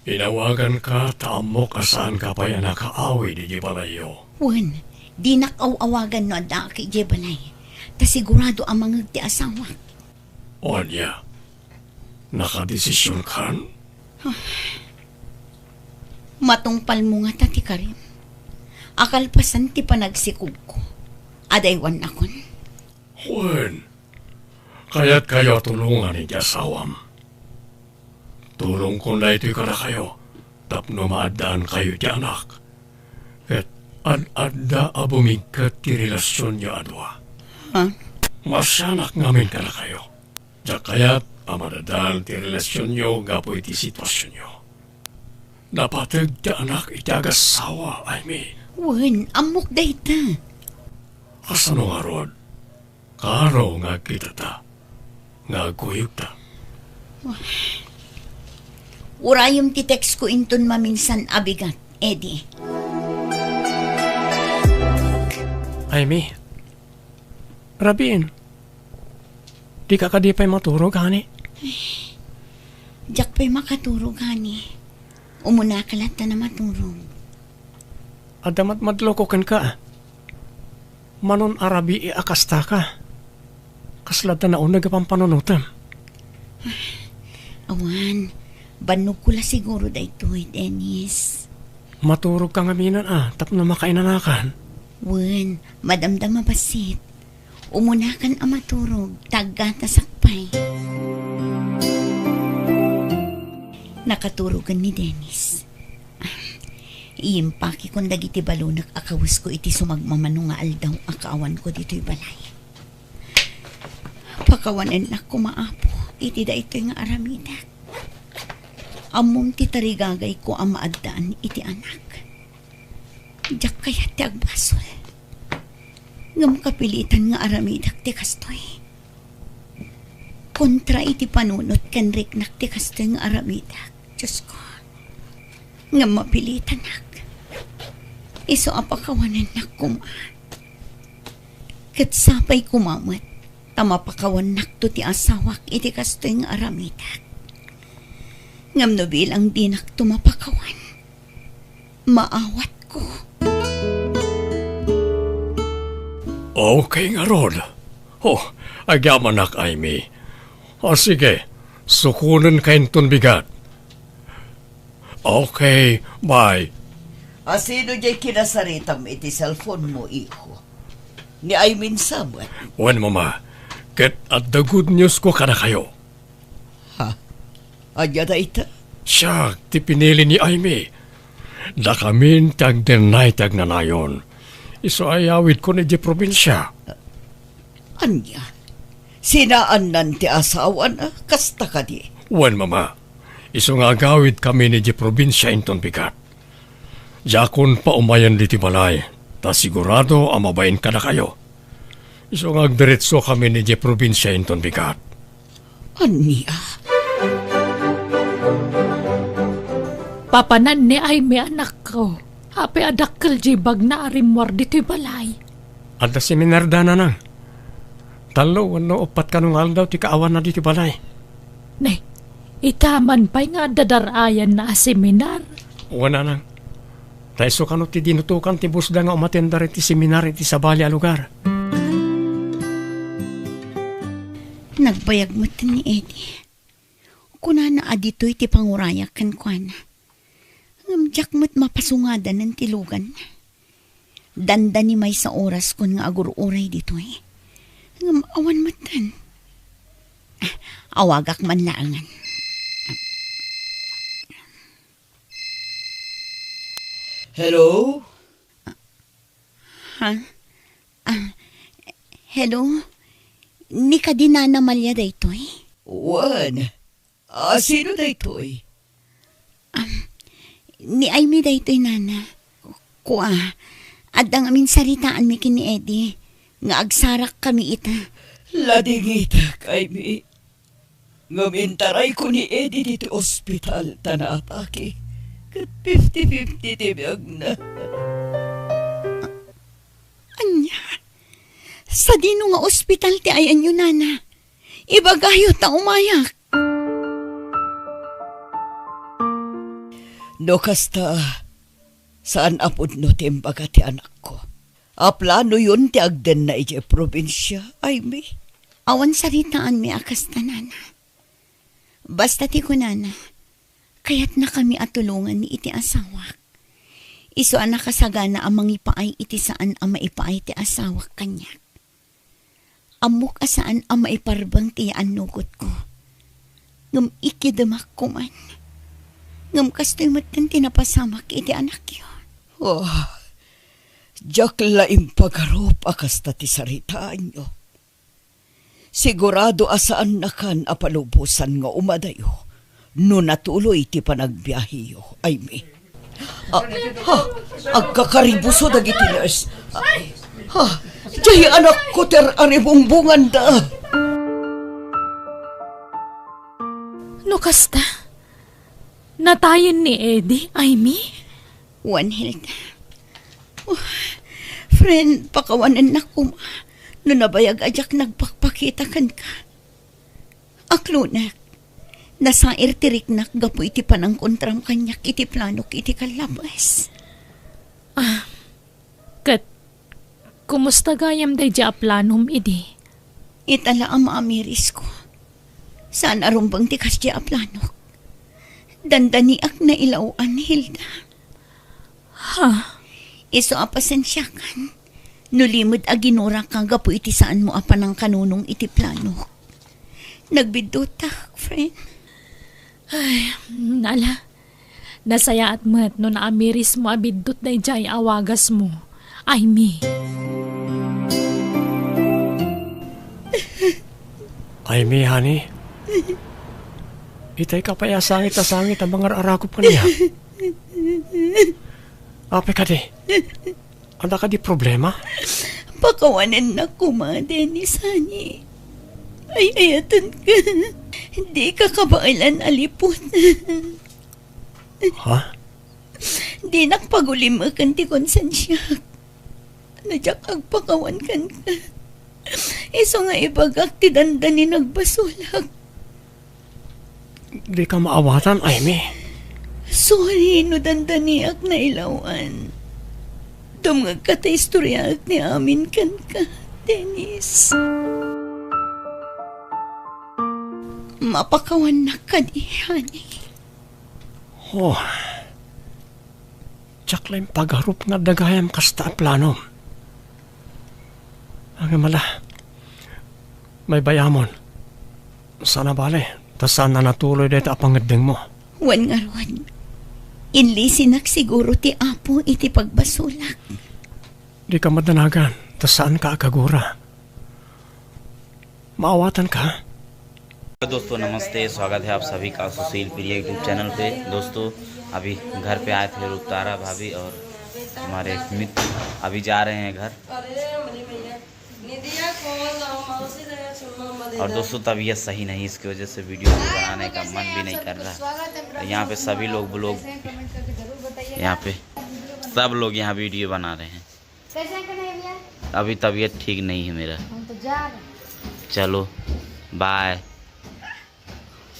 Inawaganka ta ammok a saanka pay a nakaawid idiay balayyo. Wen, dinak aw-awagan no addaak idiay balay. Ta sigurado a mangngeg ti asawak. Ania? Nakadesisionkan? Matungpalmo ngata ti karim. A kalpasan ti panagsikogko, adaywannakon. Wen, kayatkayo a tulongan iti asawam. Tulongkon daytoy kadakayo tapno maaddaankayo iti anak. Ket ad-adda a bumigket ti relasionyo a dua. Ha? Maasianak ngamin kadakayo. Diak kayat a madadal ti relasionyo gapu iti situasionyo. Napateg ti anak iti agassawa, Aimee. Wen, ammok dayta. Kasano ngarud? Karo nga agkitata, nga agkuyogta. Urayem ti text ko inton maminsan a bigat, Eddie. Aimee, rabiin, dika kadi pay maturog, honey? Diak pay makaturog, honey. Umuna ka latta a maturog. Adda madmadloko kenka. Manon a rabii a kasta ka. Kasla adda nauneg a pampanunotem. Awan, bannogko la siguro daytoy, Dennis. Maturog ka ngamin a tapno makainanakan. Wen, madamdama bassit. Umunakan a maturog, ta aggatasak pay. Nakaturogen ni Dennis. Iyimpakekon dagiti balonek a kawesko iti sumagmamano nga aldaw a kaawanko ditoy balay. Pakawanennak koma, Apo, iti daytoy nga aramidek. Ammom ti tarigagayko a maaddaan iti anak. Diak kayat ti agbasol. Ngem kapilitan nga aramidek ti kastoy. Kontra iti panunot ken riknak ti kastoy nga aramidek, Diosko. Ngem mapilitanak. Isu a pakawanennak koma. Ket sapay koma met ta mapakawannakto ti asawak iti kastoy nga aramidek. Ngem no bilang dinakto mapakawan, maawatko. Okay ngarud. Oh, agyamanak, Aimee. O sige, sukonenka inton bigat. Okay, bye. A, sino diay kinasaritam iti cellphone mo, iho? Ni Aimee sa met? Wen, Mama. Ket adda good news ko kadakayo. Ha? Ania dayta? Siak ti pinili ni Aimee. Dakamin ti agdennay ti agnanayon. Isu a iyawidkon idiay probinsia. Ania? Sinaannan ti asawana? Kasta kadi? Wen, Mama. Isu nga agawidkami idiay probinsia inton bigat. Diakon paumayen ditoy balay, ta sigurado a mabain kadakayo. Isu nga agdiretsokami idiay probinsia inton bigat. Ania? Papanan ni Aimee, anakko. Apay a dakkel diay bagna a rimmuar ditoy balay? Adda seminar da, Nanang. Tallo wenno uppat kano nga aldaw ti kaawanna ditoy balay. Ne, ita man pay nga adda dar-ayanna a seminar? Wen, Nanang. Ta isu kano ti dinutokan ti busda nga umatendar iti seminar iti sabali a lugar. Nagbayag met ni Eddie. Kunana a ditoy ti pangurayak kenkuana. Ngem diak met mapasungadanen ti luganna. Dandani maysa oraskon nga agur-uray ditoy. Ngem awan metten. Ah, awagak man laengen. Hello? Ha? Ah, hello? Ni kadi Nana Malia daytoy? Wen. Ah, sino daytoy? Am, ni Aimee daytoy, Nana. Kua, adda ngamin saritaanmi ken ni Eddie nga agsarakkami ita. Ladingitek, Aimee. Ngem intarayko ni Eddie ditoy ospital ta naatake. Ket fifty fifty ti biagna. Ania? Sadino nga ospital ti ayanyo, nana? Ibagayo ta umayak. No kasta, saan a pudno ti imbaga ti anakko. A planoyon ti agdenna idiay probinsia, Aimee. Awan saritaanmi a kasta, nana. Basta ti kunana, kayatnakami a tulongan iti asawak. Isu a nakasagana a mangipaay iti saan a maipaay ti asawak kaniak. Ammok a saan a maiparbeng ti yaannugotko. Ngem ikidemak koman. Ngem kastoy metten ti napasamak iti anakyo. Oh, diak la impagarup a kasta ti saritaanyo. Sigurado a saannakan a palubosan nga umadayo no natuloy ti panagbiaheyo, Aimee. Ah, ha, agkakaribuso dagiti nurse. Ah, ha, diay anakko ti ar-aribungbonganda. No kasta, natayen ni Eddie, Aimee? Wen, Hilda. Oh, friend, pakawanennak koma no nabayag a diak nagpakpakita kenka. Aklonek, nasair ti riknak gapu iti panangkontram kaniak iti planok iti kallabes. Ah, ket kumusta gayam daydiay a planom idi? Ita la a maamirisko. Saan a rumbeng ti kasdiay a planok. Dandaniak nailaw-an, Hilda. Ha? Isu a pasensiakan no limed a ginuraka gapu iti saanmo a panangkanunong iti planok. Nagbiddutak, friend. Ay, nala. Nasayaat met no naamirismo a biddut daydiay a wagasmo, Aimee. Aimee, honey. Itay ka pay a sangit a sangit a mangar-arakop kaniak. Apay kadi? Adda kadi problema? Pakawanennak koma, Dennis, honey. Ay-ayatenka. Dika kabaelan a liput. Ha? Dinak pagulimeken ti konsensiak no diak agpakawan kenka. Isu nga ibagak ti dandani nagbasolak. Dika maawatan, Aimee. Sorry no dandaniak nailaw-an. Dumngegka ta istoryaek ti amin kenka, Dennis. Mapakawannak kadi, honey? Oh. Diak la impagarup nga adda gayam kasta a planom. Ngem ala, baybay-amon. Saan a bale, ta saan a natuloy dayta a pangeddengmo. Wen ngarud, inlisinak siguro ti Apo iti pagbasolak. Dika madanagan, ta saanka a kagura. Maawatanka? दोस्तों नमस्ते, स्वागत है आप सभी का सुशील प्रिय YouTube channel पे। दोस्तों, अभी घर पे आए थे रूपतारा भाभी और हमारे मित्र, अभी जा रहे हैं घर। और दोस्तों, तबीयत सही नहीं, इसकी वजह से वीडियो भी बनाने का मन भी नहीं कर रहा। और यहाँ पे सभी लोग ब्लॉग, यहाँ पे सब लोग यहाँ वीडियो बना रहे हैं। कैसे हैं कन्हैया भैया? अभी तबीयत ठीक नहीं है मेरा। हम तो जा रहे हैं। चलो, बाय।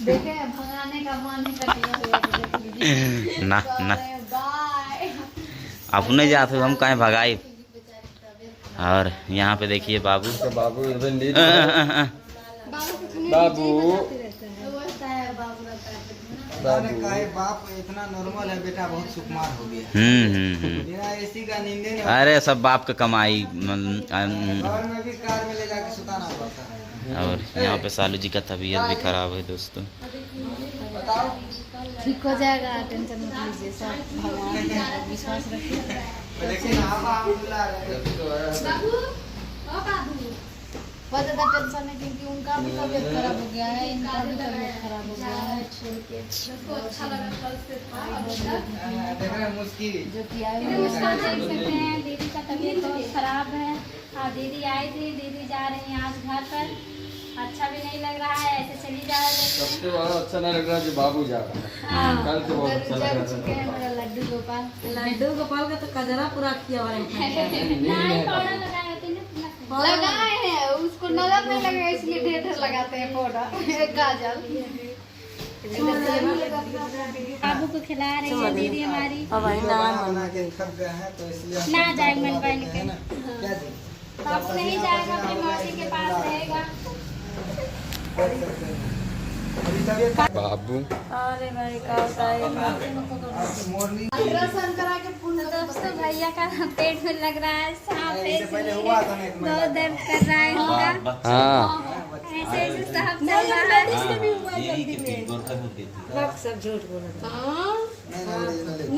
देखे, भगाने का मन ही कटिया हुआ है, देख लीजिए। ना, ना। बाय। अपने जात हो, हम काहे भगाई? और यहाँ पे देखिए बाबू। तो बाबू even नींद में है। बाबू कुछ नहीं, बाबू। नीचे ही बजाते रहते हैं। बाबू। अरे काहे बाप इतना नॉर्मल है बेटा, बहुत सुकुमार हो गया। हम्म, हम्म, हम्म। बिना एसी का नींदे नहीं। अरे सब बाप का कमाई, मन-, अम, घर में भी कार में ले जाके सुताना पड़ता है। और यहाँ पे सालू जी का तबीयत भी खराब है दोस्तों। बताओ। ठीक हो जाएगा, टेंशन मत लीजिए, सब भगवान पर विश्वास रखिए। लेकिन आप, आप बुला रहे हैं। बाबू, ओ बाबू। बहुत ज़्यादा टेंशन है क्योंकि उनका भी तबीयत खराब हो गया है, इनका भी तबीयत खराब हो गया है। उसको अच्छा लगा कल से था, अब देख रहे हैं मुस्की। जो कि आए हुए हैं। मुस्कान देख सकते हैं, दीदी का तबीयत बहुत खराब है। हाँ, दीदी आई थी, दीदी जा रही हैं आज घर पर। अच्छा भी नहीं लग रहा है, ऐसे चली जा रही है। सबसे बड़ा अच्छा नहीं लग रहा जो बाबू जा रहा है। हाँ, कल तो बहुत अच्छा लग रहा था। चुके हैं मेरा लड्डू गोपाल। लड्डू गोपाल का तो कजरा पूरा किया हुआ है। नहीं, नहीं, नहीं, पाउडर लगाए थे ना, लगाए हैं, उसको नजर नहीं लगे, इसलिए ढेर ढेर लगाते हैं पाउडर, काजल। बाबू को खिला रही है दीदी हमारी। अब आई ना, बना के थक गए हैं, तो इसलिए ना जाए मन बन के। क्या जी? बाबू नहीं जाएगा, अपनी मौसी के पास रहेगा। बाबू। अरे भाई, का बताए? अल्ट्रासाउंड करा के पूछ, तो दोस्तों, भैया का पेट में लग रहा है सांप, इसलिए बहुत दर्द कर रहा है उनका। हाँ। ऐसे ऐसे सांप चल रहा है।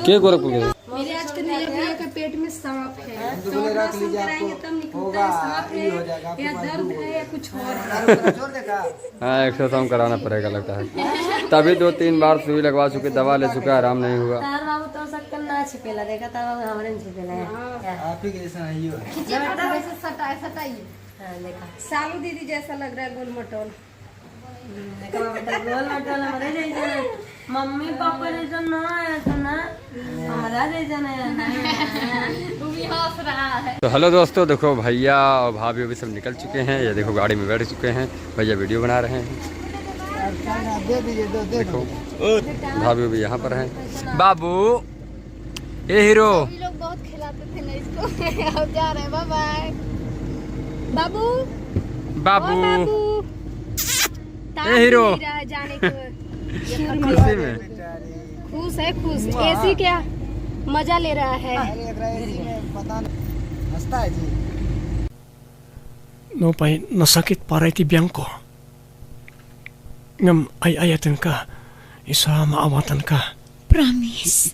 के गोरखपुर के? मेरे आज के नया भैया का पेट में सांप है, तो अल्ट्रासाउंड कराएंगे तब निकलता है सांप है या दर्द है या कुछ और है। हाँ, अल्ट्रासाउंड कराना पड़ेगा लगता है। तभी दो तीन बार सुई लगवा चुके, दवा ले चुका, आराम नहीं हुआ। तार बाबू तो सक्कन ना छिपेला, देखा तार बाबू हमारे छिपेला है। आप ही के जैसा नहीं हो। खींचिए, फटाफट से सटाए, सटाइए। हाँ, देखा। सालू दीदी जैसा लग रहा है गोल मटोल। हम्म, देखा बाबू, तो गोल मटोल हमारे जैसा है। मम्मी पापा जैसा ना है, ऐसा ना। हमारा जैसा ना है। वो भी हंस रहा है। तो हेलो दोस्तों, देखो भैया और भाभी भी सब निकल चुके हैं। ये देखो गाड़ी में बैठ चुके हैं, भैया वीडियो बना रहे हैं। दे दीजिए, दो, दे देखो दो। भाभी भी यहाँ पर हैं। बाबू, ए हीरो। ये लोग बहुत खिलाते थे ना इसको। अब जा रहे हैं, बाय बाय। बाबू। बाबू। ओ बाबू। तार ए हीरो। नहीं रहा जाने को। खुशी में। खुश है, खुश। वाह। एसी क्या मजा ले रहा है। अरे, एकरा एसी में पता नहीं। हंसता है जी। Nupay nasakit para iti biangko. Ngem ay-ayatenka, isu a maawatanka. Promise,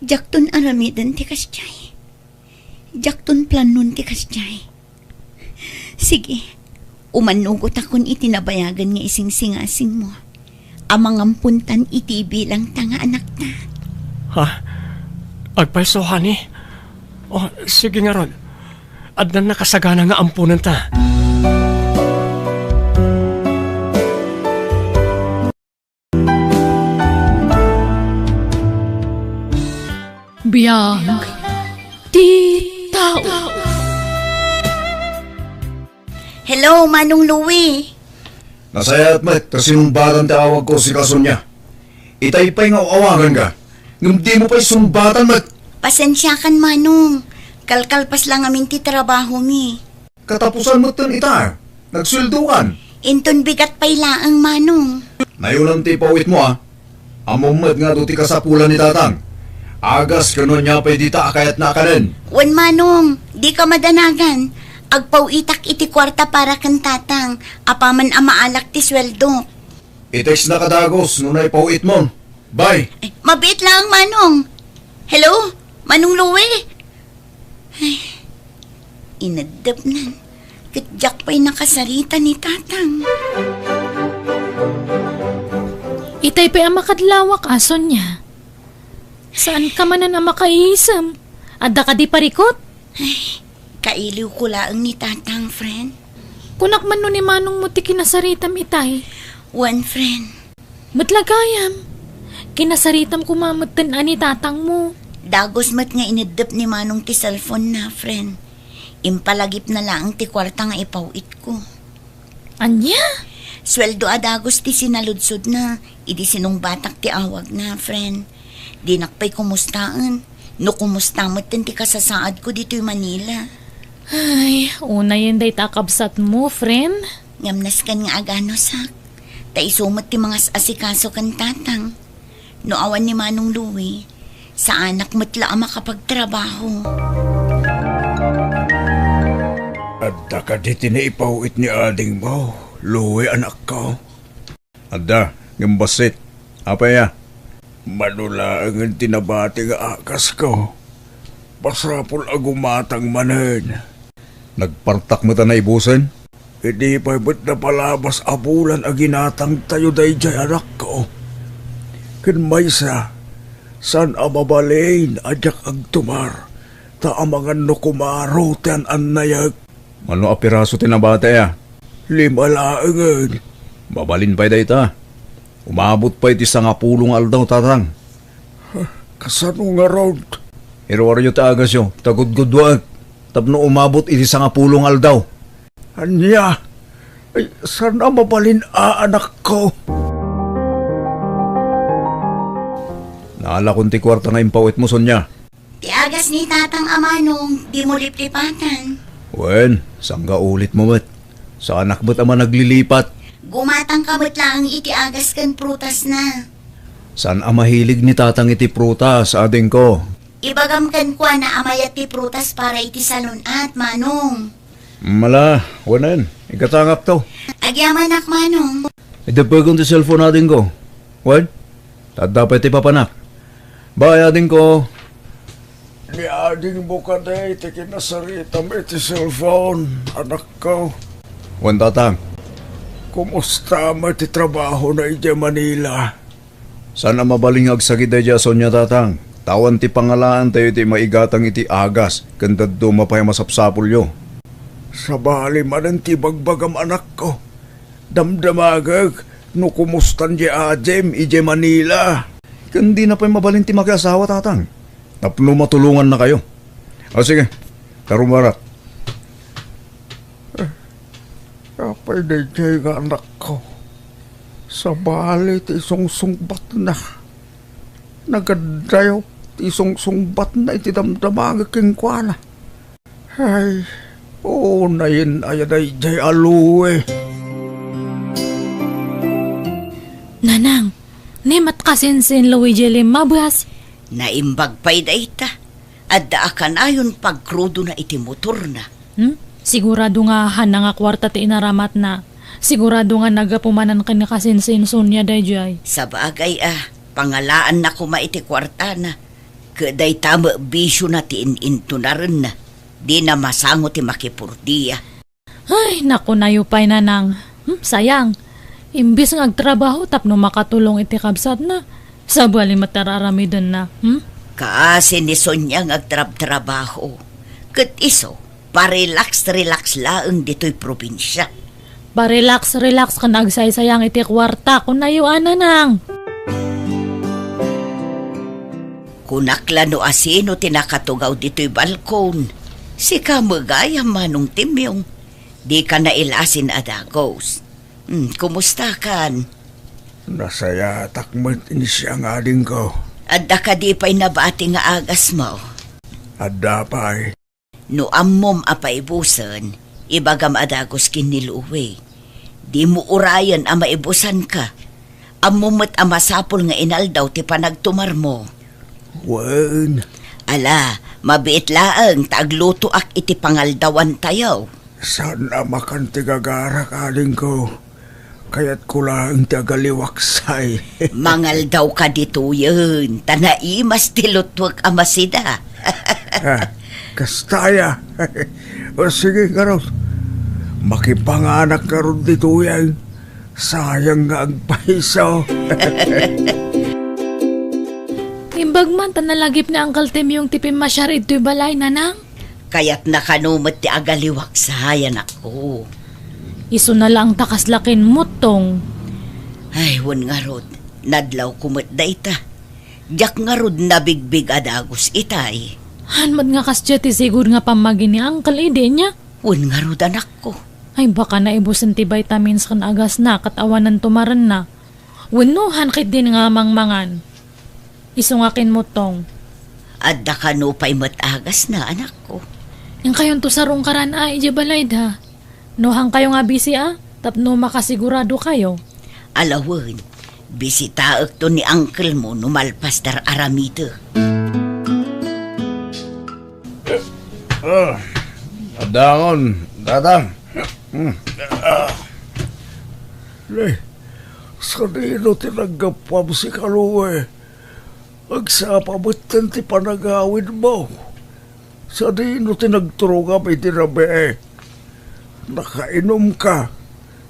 diakton aramiden ti kasdiay. Diakton planon ti kasdiay. Sige, umannugotakon iti nabayagen nga isingsingasingmo a mangampontan iti ibilangta nga anakta. Ha? Agpayso, honey? Oh, sige ngarud. Addan nakasagana nga amponenta. Biag ti tao. Hello, Manong Louie. Nasayaat met ta sinumbatan ti awagko, sika Sonia. Itay pay nga awaganka, ngem dimo pay sumbatan met. Pasensiakan, Manong. Kalkalpas la ngamin ti trabahomi. Katapusan metten ita, nagsueldokan. Inton bigat pay laeng, Manong. Nayolan ti ipaw-itmo, a. Ammom met nga adu ti kasapulan ni Tatang. Agas ken no ania pay dita a kayatna a kanen. Wen, Manong, dika madanagan. Agpaw-itak iti kuarta para ken Tatang, apaman a maalak ti sueldok. I-textnaka dagus no naipaw-itmon. Bye. Ay, mabiit laeng, Manong. Hello, Manong Louie? Ay, ineddepnan. Ket diak pay nakasarita ni Tatang. Itay pay a makadlawak, a Sonia. Saanka manen a makaisem? Adda kadi parikut? Ay, kailiwko laeng ni Tatang, friend. Kunak man no ni Manongmo ti kinasaritam itay. Wen, friend. Met la gayam, kinasaritam koma metten a ni Tatangmo. Dagus met nga ineddep ni Manong ti cellphone-na, friend. Impalagipna laeng ti kuarta nga ipaw-itko. Ania? Sueldo a dagus ti sinaludsodna idi sinungbatak ti awagna, friend. Dinak pay kumustaen no kumusta metten ti kasasaadko ditoy Manila. Ay, unayen dayta a kabsatmo, friend. Ngem nasken nga aganusak, ta isu met ti mangas-asikaso ken Tatang. No awan ni Manong Louie, saanak met la a makapagtrabaho. Adda kadi ti naipaw-it ni adingmo, Louie, anakko? Adda, ngem bassit. Apay a? Mano laengen ti nabati nga akasko. Masapul a gumatang manen. Nagpartak met a naibusen? Idi pay met napalabas a bulan a ginatangtayo daydiay anakko. Ken maysa, saan a mabalin a diak agtumar, ta amangan no kumaro ti an-annayek. Mano a piraso ti nabati a? Lima laengen. Mabalin pay dayta. Umabot pay ti sangapulo nga aldaw, Tatang. Kasano ngarud? Iruaryo ti agasyo, ta gudguduaek tapno umabot iti sangapulo nga aldaw. Ania? Ay, saan a mabalin a, anakko? Naalakon ti kuarta nga impawitmo, Sonia. Ti agas ni Tatang a manong, dimo liplipatan. Wen, sangga ulitmo met. Saanak met a managlilipat. Gumatangka met laeng iti agas ken prutasna. Saan a mahilig ni Tatang iti prutas, adingko. Ibagam kenkuana a mayat ti prutas para iti salun-at, manong. Mala, wanen, igatangakto. Agyamanak, manong. Ideppegon ti cellphone, adingko. Wen, ta adda pay ti papanak. Bye, adingko. Ni adingmo kadi ti kinasaritam iti cellphone, anakko. Wen, Tatang. Kumusta met ti trabahona idiay Manila? Saan a mabalin nga agsakit daydiay a Sonia, Tatang. Ta awan ti pangalaantayo iti maigatang iti agas ken dadduma pay a masapsapulyo. Sabali manen ti ibagbagam, anakko. Damdamagek no kumustan diay adim idiay Manila. Ken dina pay mabalin ti makiasawa, Tatang, tapno matulongannakayo. O sige, karumarak. Apay daydiay nga anakko? Sabali ti isungsungbatna. Nagaddayo ti isungsungbatna iti damdamagek kenkuana. Ay, unayen aya daydiay a Louie. Nanang, ni met kasinsin Louie diay limmabas? Naimbag pay dayta. Adda a kanayon pagkrudona iti motorna. Hmm? Sigurado nga haanna nga kuarta ti inaramatna. Sigurado nga naggapu manen ken ni kasinsin Sonia daydiay. Sabagay a, pangalaanna koma iti kuartana. Ket dayta met bisiona ti in-intunarenna. Dina masango ti makipurdia. Ay, nakunayo pay, Nanang. Hmm, sayang. Imbes nga agtrabaho tapno makatulong iti kabsatna, sabali met ti ar-aramidenna. Hmm? Kaasi ni Sonia nga agtrabtrabaho. Ket isu, parelax-relax laeng ditoy probinsia. Parelax-relax ken agsaysayang iti kuarta, kunayo a, Nanang. Kunak la no asino ti nakatugaw ditoy balkon. Sika met gayam, Manong Timyong. Dika nailasin a dagus. Hmm, kumustakan? Nasayatak met iti siak nga adingko. Adda kadi pay nabati nga agasmo? Adda pay. No ammom a paibusen, ibagam a dagus ken ni Louie. Dimo urayen a maibusanka. Ammom met a masapul nga inaldaw ti panagtumarmo. Wen. Ala, mabiit laeng ta aglutoak iti pangaldawantayo. Saan a makan ti gagarak, adingko. Kayatko laeng ti agaliwaksay. Mangaldawka ditoyen, ta naimas ti lutwek a masida. Ah, kasta aya. O sige, ngarud. Makipanganak ngarud ditoyen. Sayang nga agpayso. Imbag man ta nalagip ni Uncle Timyong ti pimmasiar idtoy balay, Nanang. Kayatna kano met ti agaliwaksay, anakko. Isuna laeng ta kasla kinmuttong. Ay, wen ngarud, nadlawko met dayta. Diak ngarud nabigbig a dagus itay. Haan met nga kasdiay ti sigud nga pammagi ni Uncle idi nia? Wen ngarud, anakko. Ay, baka naibusen ti vitamins ken agasna ket awanen tumarenna. Wenno haan ketdin nga mangmangan. Isu nga kinmuttong. Adda kano pay met agasna, anakko. Inkayonto sarungkaran a idiay balayda. No haankayo nga bisi a, tapno makasiguradokayo. Ala wen, bisitaekto ni uncle mo no malpas ti ar-aramidek. Ah, addangon, Tatang. Hmm. Ah. Nay, sadino ti naggapuam, sika Louie? Agsapa metten ti panagawidmo. Sadino ti nagturongam idi rabii? Nakainumka,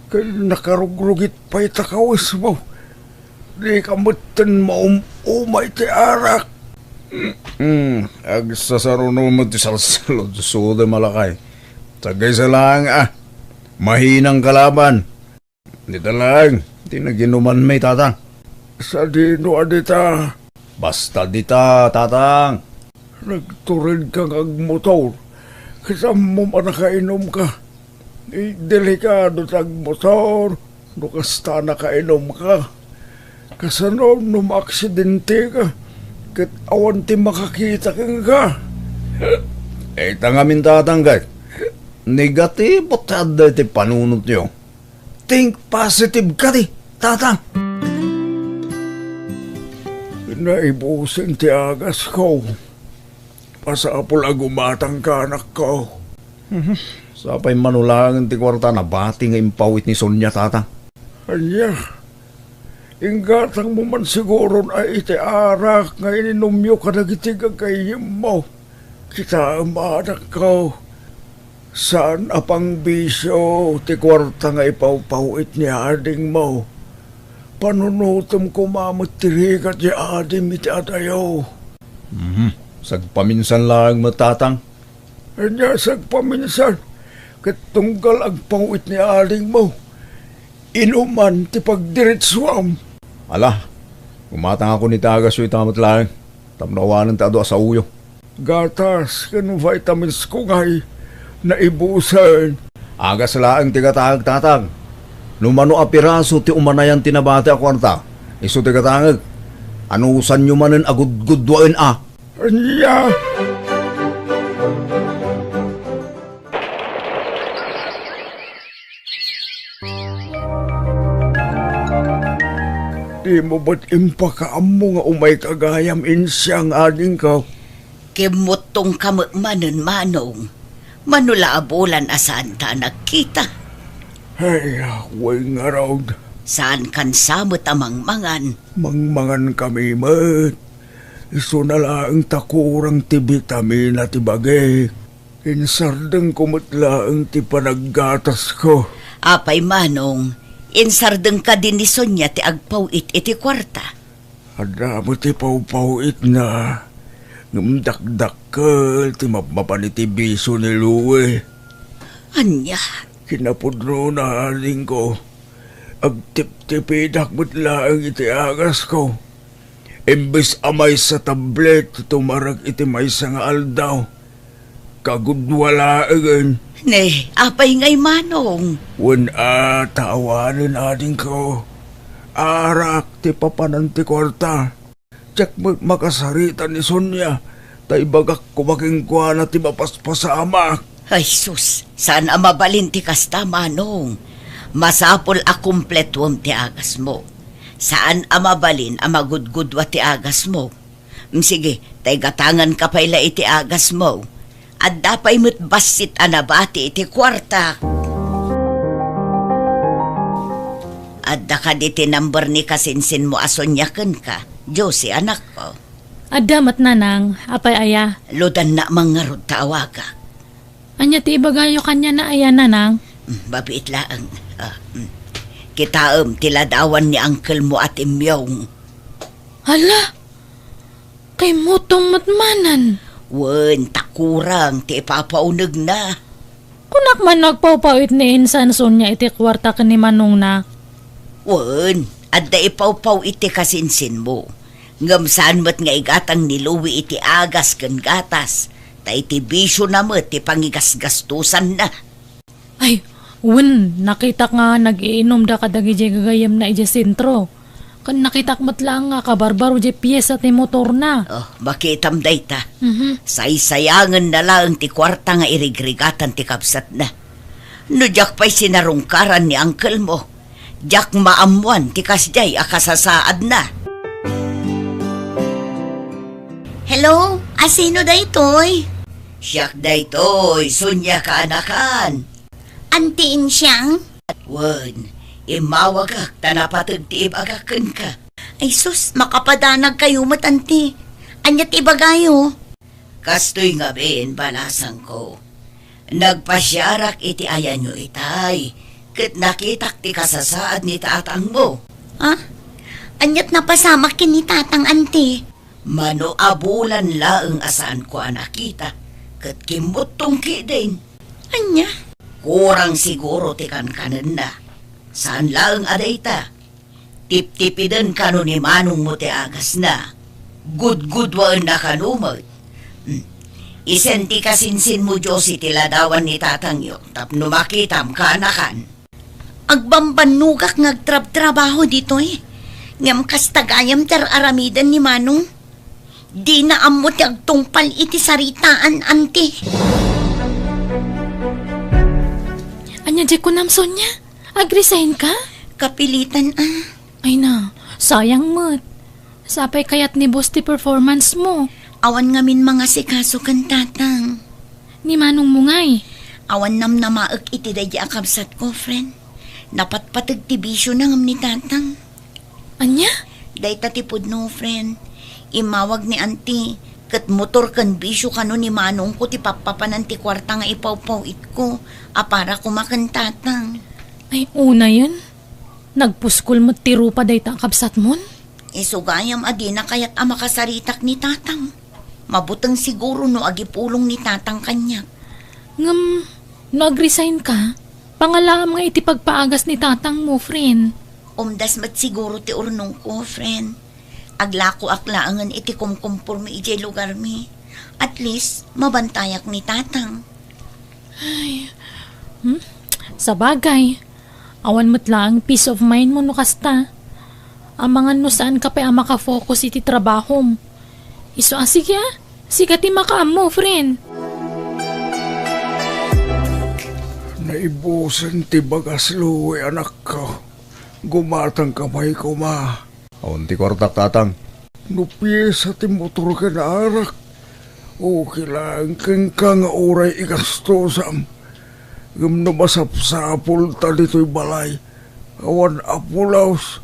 ken nakarugrugit pay ti kawismo. Dika metten maum-uma iti arak. Hmm, agsasaruno met ti salsaludsodem a lakay. Sagaysa laeng a, mahinang kalaban. Dita laeng ti naginumanmi, Tatang. Sadino a dita? Basta dita, Tatang. Nagturedka nga agmotor. Ket ammom a nakainumka. Delikado ti agmotor no kasta a nakainumka. Kasano no maaksidenteka ket awan ti makakita kenka? Ita ngamin, Tatang, ket negatibo ti adda iti panunotyo. Think positive kadi, Tatang. Naibusen ti agasko. Masapul a gumatangka, anakko. Mhm. Sapay mano laeng ti kuarta a nabati nga impaw-it ni Sonia, Tatang. Ania? Inggatangmo man siguron a iti arak nga ininumyo kadagiti gagayyemmo. Kitaem, anakko. Saan a pangbisio ti kuarta nga ipawpaw-it ni adingmo. Panunotem koma met ti rigat ti adim iti adayo. Mhm. Sagpaminsan laeng met, Tatang. Ania sagpaminsan? Ket tunggal agpaw-it ni adingmo, inuman ti pagdiretsuam. Ala, gumatangakon iti agasyo ita met laeng. Tapno awanen ti adu a saoyo. Gatas ken vitamins ko ngay naibusen. Agas laeng ti gatangek, Tatang. No mano a piraso ti umanayan ti nabati a kuarta, isu ti gatangek. Anusanyo manen a gudgudwaen a. Ania? Dimo met impakaammo nga umayka gayam, insiang, adingko? Kimmuttongka met manen, Manong. Mano la a bulan a saanta a nagkita. Ay, wen ngarud. Saankan sa met a mangmangan? Mangmangankami met. Isuna laeng ta kurang ti bitamina ti bagik. Insardengko met laeng ti panaggatasko. Apay, Manong, insardeng kadi ni Sonia ti agpaw-it iti kuarta? Adda met ti pawpaw-itna, ngem dakdakkel ti mapmapan iti bisio ni Louie. Ania? Kinapudnona, adingko, agtiptipidak met laeng iti agasko. Imbes a maysa tablet ti tumarek iti maysa nga aldaw, kagudua laengen. Ne, apay ngay, Manong? Wen a, ta awanen, adingko. Arak ti papanan ti kuarta. Diak met makasarita ni Sonia, ta ibagak koma kenkuana ti mapaspasamak. Ay sus, saan a mabalin ti kasta, Manong. Masapul a kumpletoem ti agasmo. Saan a mabalin a magudgudua ti agasmo. Mm, sige, ta igatanganka pay la iti agasmo. Adda pay met bassit a nabati iti kuarta. Adda kadi ti number ni kasinsinmo a Sonia kenka, Josie, anakko? Adda met, Nanang. Apay aya? Ludanna man ngarud ta awagak. Ania ti ibagayo kaniana aya, Nanang? Mm, mabiit laeng. Ah, mm. Kitaem ti ladawan ni angkelmo a timmong. Hala! Kimmutong met manen. Wen, ta kurang ti ipapaunegna. Kunak man no agpawpaw-it ni insan Sonia iti kuarta ken ni Manongna. Wen, adda ipawpaw-it ti kasinsinmo. Ngem saan met nga igatang ni Louie iti agas ken gatas, ta iti bisiona met ti pangigasgastosanna. Ay, wen, nakitak nga nag-iinumda kadagiti gagayyemna idiay sentro. Ken nakitak met laeng nga kabarbaro diay piesa ti motorna. Oh, makitam dayta. Mhm. Saysayangenna laeng ti kuarta nga irigrigatan ti kabsatna. No diak pay sinarungkaran ni angkelmo, diak maammoan ti kasdiay a kasasaadna. Hello? Asino daytoy? Siak daytoy, Sonia kaanakan. Anti Insiang? Wen, immawagak ta napateg ti ibagak kenka. Ay sus, makapadanagkayo met, Anti. Ania ti ibagayo? Kastoy ngamin, balasangko. Nagpasiarak iti ayanyo itay, ket nakitak ti kasasaad ni tatangmo. Ha? Aniat napasamak ken ni tatang, Anti? Mano a bulan laeng a saanko a nakita, ket kimmuttong ketdin. Ania? Kurang siguro ti kankanenna. Saan laeng a dayta. Tiptipiden kano ni manongmo ti agasna. Gudgudwaenna kano met. Hmm. Isen ti kasinsinmo, Josie, ti ladawan ni tatangyo tapno makitam, kaanakan. Agbambannogak nga agtrabtrabaho ditoy. Ngem kasta gayam ti ar-aramiden ni Manong. Dina ammo ti agtungpal iti saritaan, anti. Ania diay kunam, Sonia? Agresign ka? Kapilitan, ah. Ay na, sayang met. Sapay kayat ni boss ti performance mo. Awan ngamin mangasikaso ken tatang. Ni manongmo ngay? Awan namnamaek iti daydi a kabsatko, friend. Napatpateg ti bisiona ngem ni tatang. Ania? Dayta ti pudno, friend. Immawag ni auntie, ket motor ken bisio kano ni manongko ti pappapanan ti kuarta nga ipawpaw-itko a para koma ken tatang. Ay, unayen. Nagpuskol met ti rupa dayta a kabsatmon? Isu gayam a dina kayat a makasaritak ni tatang. Mabuteng siguro no agipulong ni tatang kaniak. Ngem, no agresign ka, pangalaam nga iti pagpaagas ni tatangmo, friend. Umdas met siguro ti urnongko, friend. Aglakoak laengen iti kumkumpormi idiay lugarmi. At least, mabantayak ni tatang. Ay, hmm? Sabagay, awan met laeng peace of mind mo no kasta. Amangan no saan ka pay a makafocus iti trabahom. Isu a, sige a, sika ti makaammo, friend. Naibusen ti bagas, Louie, anakko. Gumatangka pay koma. Awan ti kuartak, tatang. No piesa ti motor ken arak, okay laeng kenka nga uray igastosam. Ngem no masapsapulta ditoy balay, awan a pulos.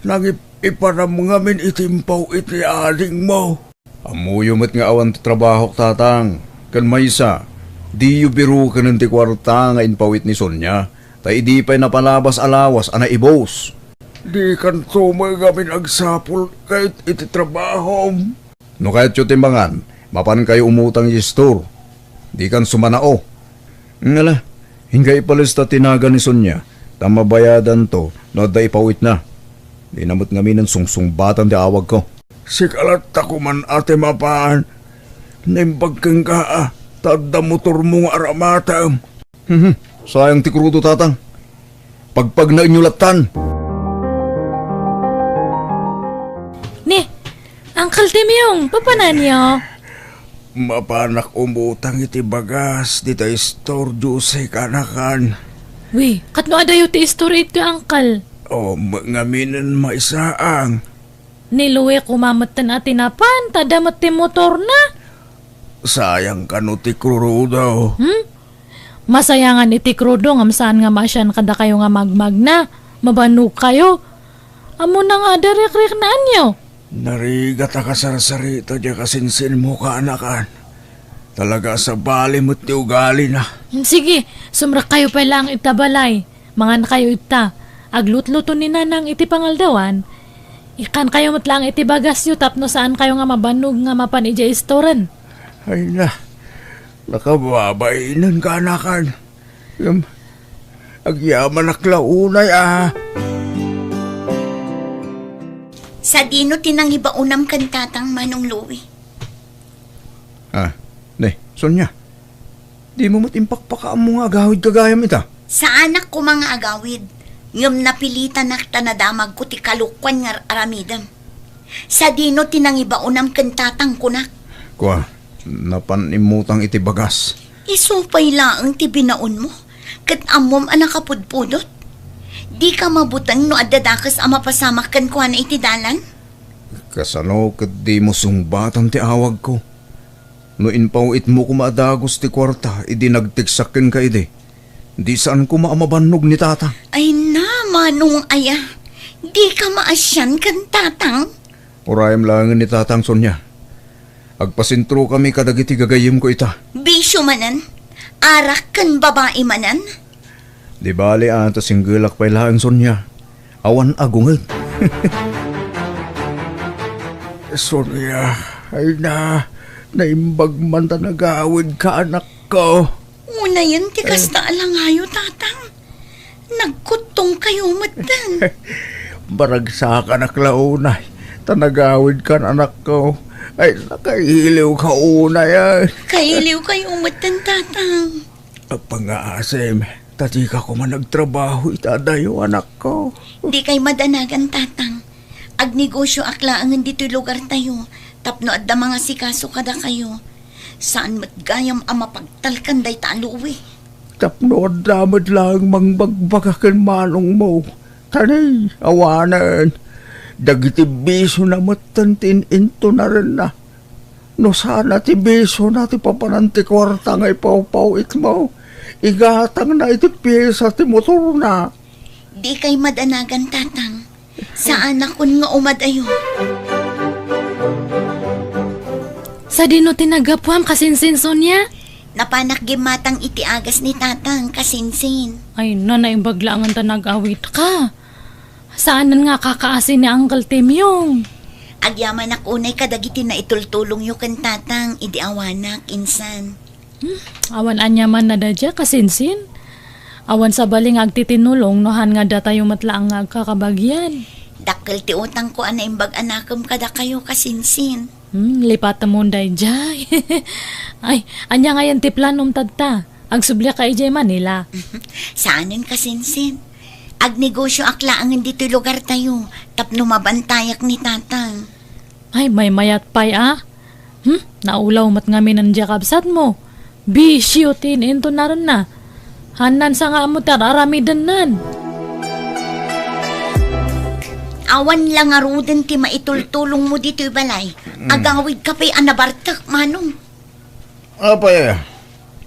Nangip-ipanam ngamin iti impaw-it ni adingmo. Ammoyo met nga awan ti trabahok, tatang. Ken maysa, diyo birukenen ti kuarta nga impaw-it ni Sonia, ta idi pay napalabas a lawas a naibos. Dikanto met ngamin agsapul ket iti trabahom. No kayatyo ti mangan, mapankayo umutang iti store. Dikan sumanao. Ngala, inka ipalista ti nagan ni Sonia, ta mabayadanto no adda ipaw-itna. Dina met ngaminen sungsungbatan ti awagko. Sika latta koman a ti mapan. Naimbag kenka a, ta adda motormo nga aramatem. Mhm. Sayang ti krudo, tatang. Pagpagnaenyo lattan. Ni, Uncle Timyong, papananyo? Mapanak umutang iti bagas dita istor, Josie, kaanakan. Wi, katno adayo ti istor iti, Uncle? O, ma-, ngaminen maisaang. Ni Louie koma metten a ti napan, ta adda met ti motorna. Sayang kano ti krudo. Hmm? Masayangan iti krudo ngem saan nga maasian kadakayo nga magmagna. Mabanogkayo. Ammona nga adda rikriknaanyo. Narigat a kasarsarita diay kasinsinmo, kaanakan. Talaga a sabali met ti ugalina. Hmm, sige, sumrekkayo pay laeng ita balay. Mangankayo ita. Aglutluto ni Nanang iti pangaldawan. Ikkankayo met laeng iti bagasyo tapno saankayo nga mabannog nga mapan idiay istoren. Ay na, nakababainen, kaanakan. Ngem, agyamanak la unay a. Sadino ti nangibaonam ken tatang, Manong Louie? Ah, ne, Sonia. Dimo met impakpakaammo nga agawid gagayam ita? Saanak koma nga agawid, ngem napilitanak ta nadamagko ti kalokuan nga ar-aramidem. Sadino ti nangibaonam ken tatang, kunak? Kua, napan immutang iti bagas. Isu pay laeng ti binaonmo, ket ammom a nakapudpudot. Dika mabuteng no adda dakes a mapasamak kenkuana iti dalan? Kasano ket dimo sungbatan ti awagko? No impaw-itmo koma a dagus ti kuarta idi nagtiksak kenka idi, di saan koma a mabannog ni tatang. Ay na, manong aya, dika maasian ken tatang? Urayem laengen ni tatang, Sonia. Agpasentrokami kadagiti gagayyemko ita. Bisio manen? Arak ken babai manen? Di bale a ta singgelak pay laeng, Sonia. Awan agunged. Sonia, ay na, naimbag man ta nagawidka, anakko. Unayen ti kasta a langayo, tatang. Nagkuttongkayo metten. Baragsakanak la unay, ta nagawidkan, anakko. Ay, nakailiwka unay, ay. Kailiwkayo metten, Tatang. Pangngaasim, ta dika koma nagtrabaho ita adayo, anakko. Dikay madanagan, Tatang. Agnegosioak laengen ditoy lugartayo tapno adda mangasikaso kadakayo. Saan met gayam a mapagtalkan dayta a luwi. Tapno adda met laeng mangbagbaga ken manongmo. Tani, awanen. Dagiti bisiona metten ti in-intunarenna. No saan a ti bisiona ti papanan ti kuarta nga ipawpaw-itmo, igatangna iti piesa ti motorna. Dikay madanagan, Tatang. Saanakon nga umadayo. Sadino ti naggapuam, kasinsin, Sonia? Napanak gimmatang iti agas ni Tatang, kasinsin. Ay, naimbag laengen ta nag-awidka. Saanen nga kakaasi ni Uncle Timyong? Agyamanak unay kadagiti naitultulongyo ken Tatang idi awanak, insan. Hmm, awan aniaman a daydiay, kasinsin. Awan sabali nga agtitinulong no han nga datayo met laeng nga agkakabagian. Dakkel ti utangko a naimbag a nakem kadakayo, kasinsin. Hmm, lipatemon daydiay. Ay, ania ngayen ti planom tatta? Agsubliakka idiay Manila? Saanen, kasinsin. Agnegosioak laengen ditoy lugartayo tapno mabantayak ni Tatang. Ay, maymayat pay a. Hmm? Naulaw met ngamin diay kabsatmo. Bisio ti in-intunarenna. Hanansa nga ammo ti ar-aramidennan. Awan la ngaruden ti maitultulongmo ditoy balay. Mm. Agawidka pay a nabartek, manong. Apay,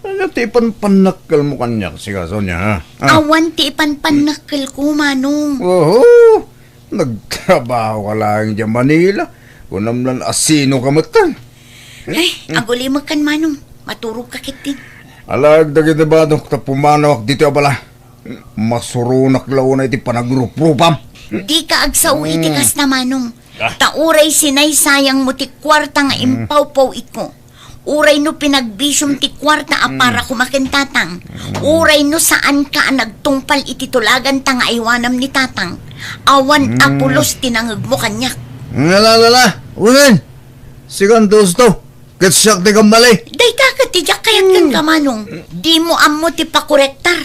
ania ti ipanpannakkelmo kaniak, sika, Sonia, ha? Ah. Awan ti ipanpannakkelko, manong. Oho! Nagtrabahoka laeng idiay Manila. Kunam lan a sinoka metten. Ay, agulimekkan, manong. Maturogka ketdin. Alaek dagiti banok ta pumanawak ditoy a balay. Masuronak la unay iti panagruprupam. Dika agsao iti kasta, manong. Ah. Ta uray sinaysayangmo ti kuarta nga impawpaw-itko. Uray no pinagbisiom ti kuarta a para koma ken Tatang. Uray no saanka a nagtungpal iti tulaganta nga aywanam ni Tatang, awan a pulos ti nangegmo kaniak. Ala, ala, ala. Wen, sikan ti usto. Ket siak ti kammali. Dayta ket ti diak kayat kenka, manong. Dimo ammo ti pakorektar.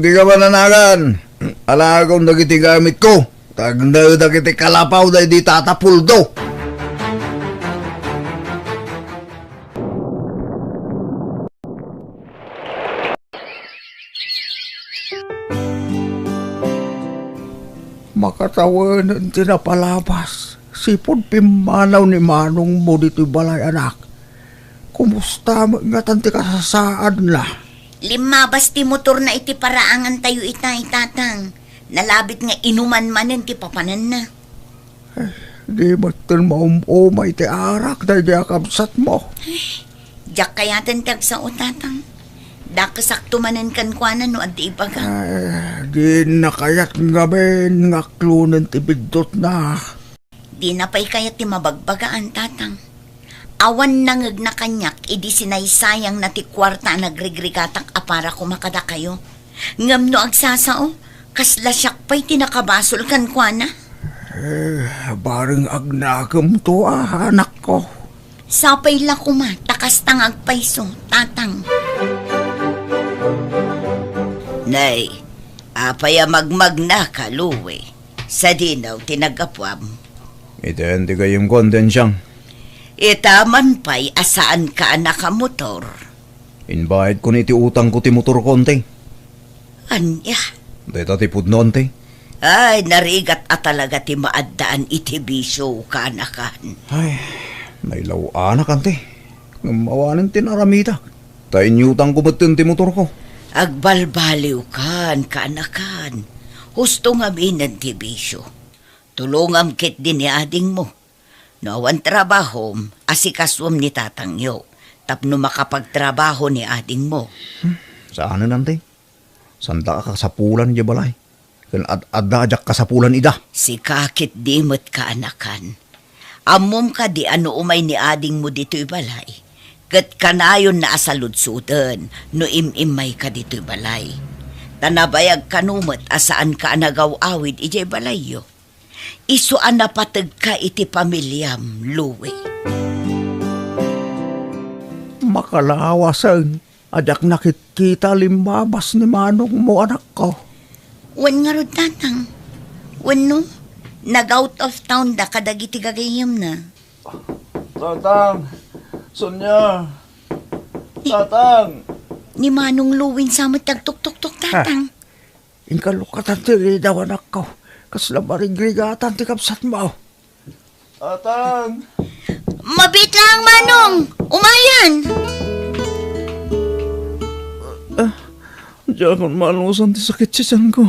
Dika madanagan. Alaekon dagiti gamitko. Tagnaedak iti kalapaw daydi Tata Puldo. Makatawenen ti napalabas. Sipud pimmanaw ni manongmo ditoy balay, anak. Kumusta met ngatan ti kasasaadna? Limmabas ti motorna iti paraangantayo itay, Tatang. Nalabit nga inuman manen ti papananna. Eh, di metten maum-umay ti arak daydi a kabsatmo. Diak kayaten ti agsao, Tatang. Dakesakto manen kenkuana no adda ibaga. Ay, dinna kayat ngamin nga aklonen ti biddutna. Dina pay kayat ti mabagbagaan, Tatang. Awan nangegna kaniak idi sinaysayangna ti kuarta a nagrigrigatak a para koma kadakayo. Ngem no agsasao, kasla siak pay ti nakabasol kenkuana. Eh, bareng agnakemto a, anakko. Sapay la koma ta kasta nga agpayso, Tatang. Nay, apay a magmagnaka, Louie? Sadino ti naggapuam? Iten ti gayyemko, Antensiang. Ita man pay a saanka a nakamotor. Inbayadko ni ti utangko ti motorko, Ante. Ania? Dayta ti pudno, Ante. Ay, narigat a talaga ti maaddaan iti bisio, kaanakan. Ay, nailaw-anak, Ante. Ngem awanen ti naramidak. Ta inyutangko metten ti motorko. Agbalbaliwkan, kaanakan. Husto ngaminen ti bisio. Tulongam ketdi ni adingmo. No awan trabahom, asikasuem ni tatangyo tapno makapagtrabaho ni adingmo. Hmm, saanen, Ante. Santa a kasapulan idiay balay. Ken ad-adda a diak kasapulan ida. Sika ketdi met, kaanakan. Ammom kadi a no umay ni adingmo ditoy balay, ket kanayonna a saludsoden no im-immayka ditoy balay. Ta nabayag kano met a saanka a nagaw-awid idiay balayyo. Isu a napategka iti pamiliam, Louie. Makalawasen a diak nakitkita limmabas ni manongmo, anakko. Wen ngarud, Tatang. Wenno, nag-out of town da kadagiti gagayyemna. Tatang! Sonia! Tatang! Ni Manong Louie sa met nagtuktuktok, Tatang. Inka lukatan ti ridaw, anakko. Kasla marigrigatan ti kabsatmo. Tatang! Mabiit laeng, Manong! Umayan! Ah, diakon maanusan ti sakit ti tianko.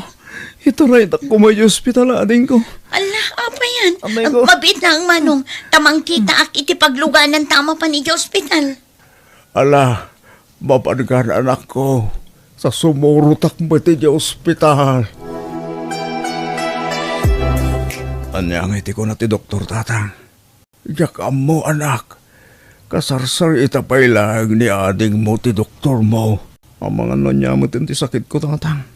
Itaraytak koma iti ospital, adingko. Ala, apay a? Amay ko. Mabiit laeng, Manong. Ta mangkitaak iti paglugananta a mapan iti ospital. Ala, mapanka, anakko, ta sumurotak met idiay ospital. Ania ngay ti kuna ti doktor, Tatang? Diak ammo, anak. Kasarsarita pay laeng ni adingmo ti doktormo. Amangan no ania met ti sakitko, Tatang.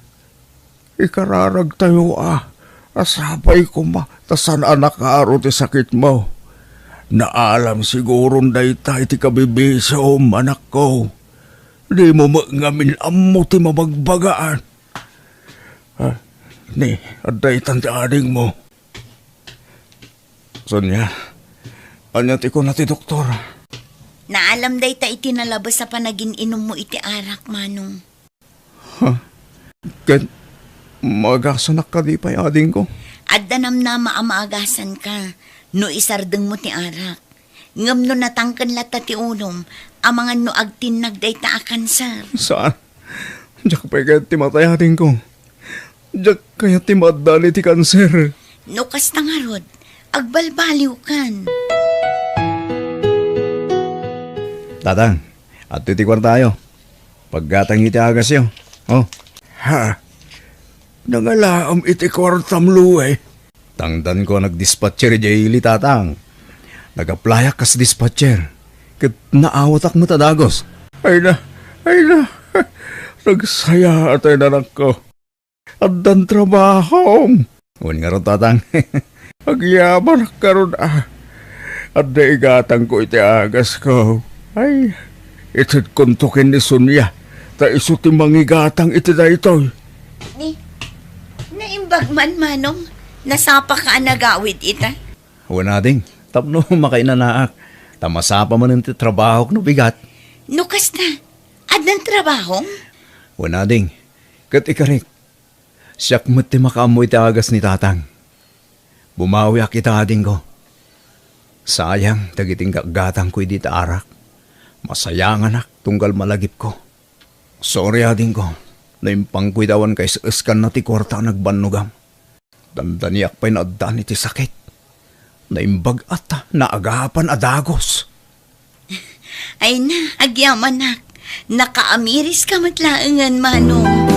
Ikararagtayo a, a sapay koma ta saan a nakaro ti sakitmo. Naalam siguron dayta iti kabibisiom, anakko. Dimo met ngamin ammo ti mabagbagaan. Ah, ni, adda itan ti adingmo. Sonia, ania ti kuna ti doktor? Naalam dayta iti nalabes a panagin-inummo iti arak, Manong. Ha? Ket maagasanak kadi pay, adingko? Adda namnama a maagasanka no isardengmo ti arak. Ngem no natangken latta ti ulom, amangan no agtinnag dayta a kanser. Saan? Diak pay kayat ti matay, adingko. Diak kayat ti maaddaan iti kanser. No kasta ngarud, agbalbaliwkan. Tatang, adtoy ti kuartayo. Paggatang iti agasyo. Oh. Ha? Nangalaam iti kuartam, Louie? Tangdanko a nagdispatcher idiay ili, Tatang. Nag-applyak kas dispatcher. Ket naawatak met a dagus. Ay na, ay na. Nagsayaat, anakko. Addan trabahom. Wen ngarud, Tatang. Agyamanak ngarud a. Adda igatangko iti agasko. Ay, itedkonto ken ni Sonia, ta isu ti mangigatang iti daytoy. Ni, naimbag man, Manong. Nasapaka a nagawid ita? Wen, ading, tapno makainanaak. Ta masapa manen ti trabahok no bigat. No kasta, addan trabahom? Wen, ading, ket ikarik, siak met ti makaammo iti agas ni Tatang. Bumawiak ita, adingko. Sayang dagiti inggatgatangko idi ta arak. Masayanganak tunggal malagipko. Sorry, adingko, no impangko iti awan kaes-eskanna ti kuarta a nagbannogam. Dandaniak pay naaddaan iti sakit. Naimbag a ta naagapan a dagus. Ay na, agyamanak. Nakaamiriska met laengen, Manong.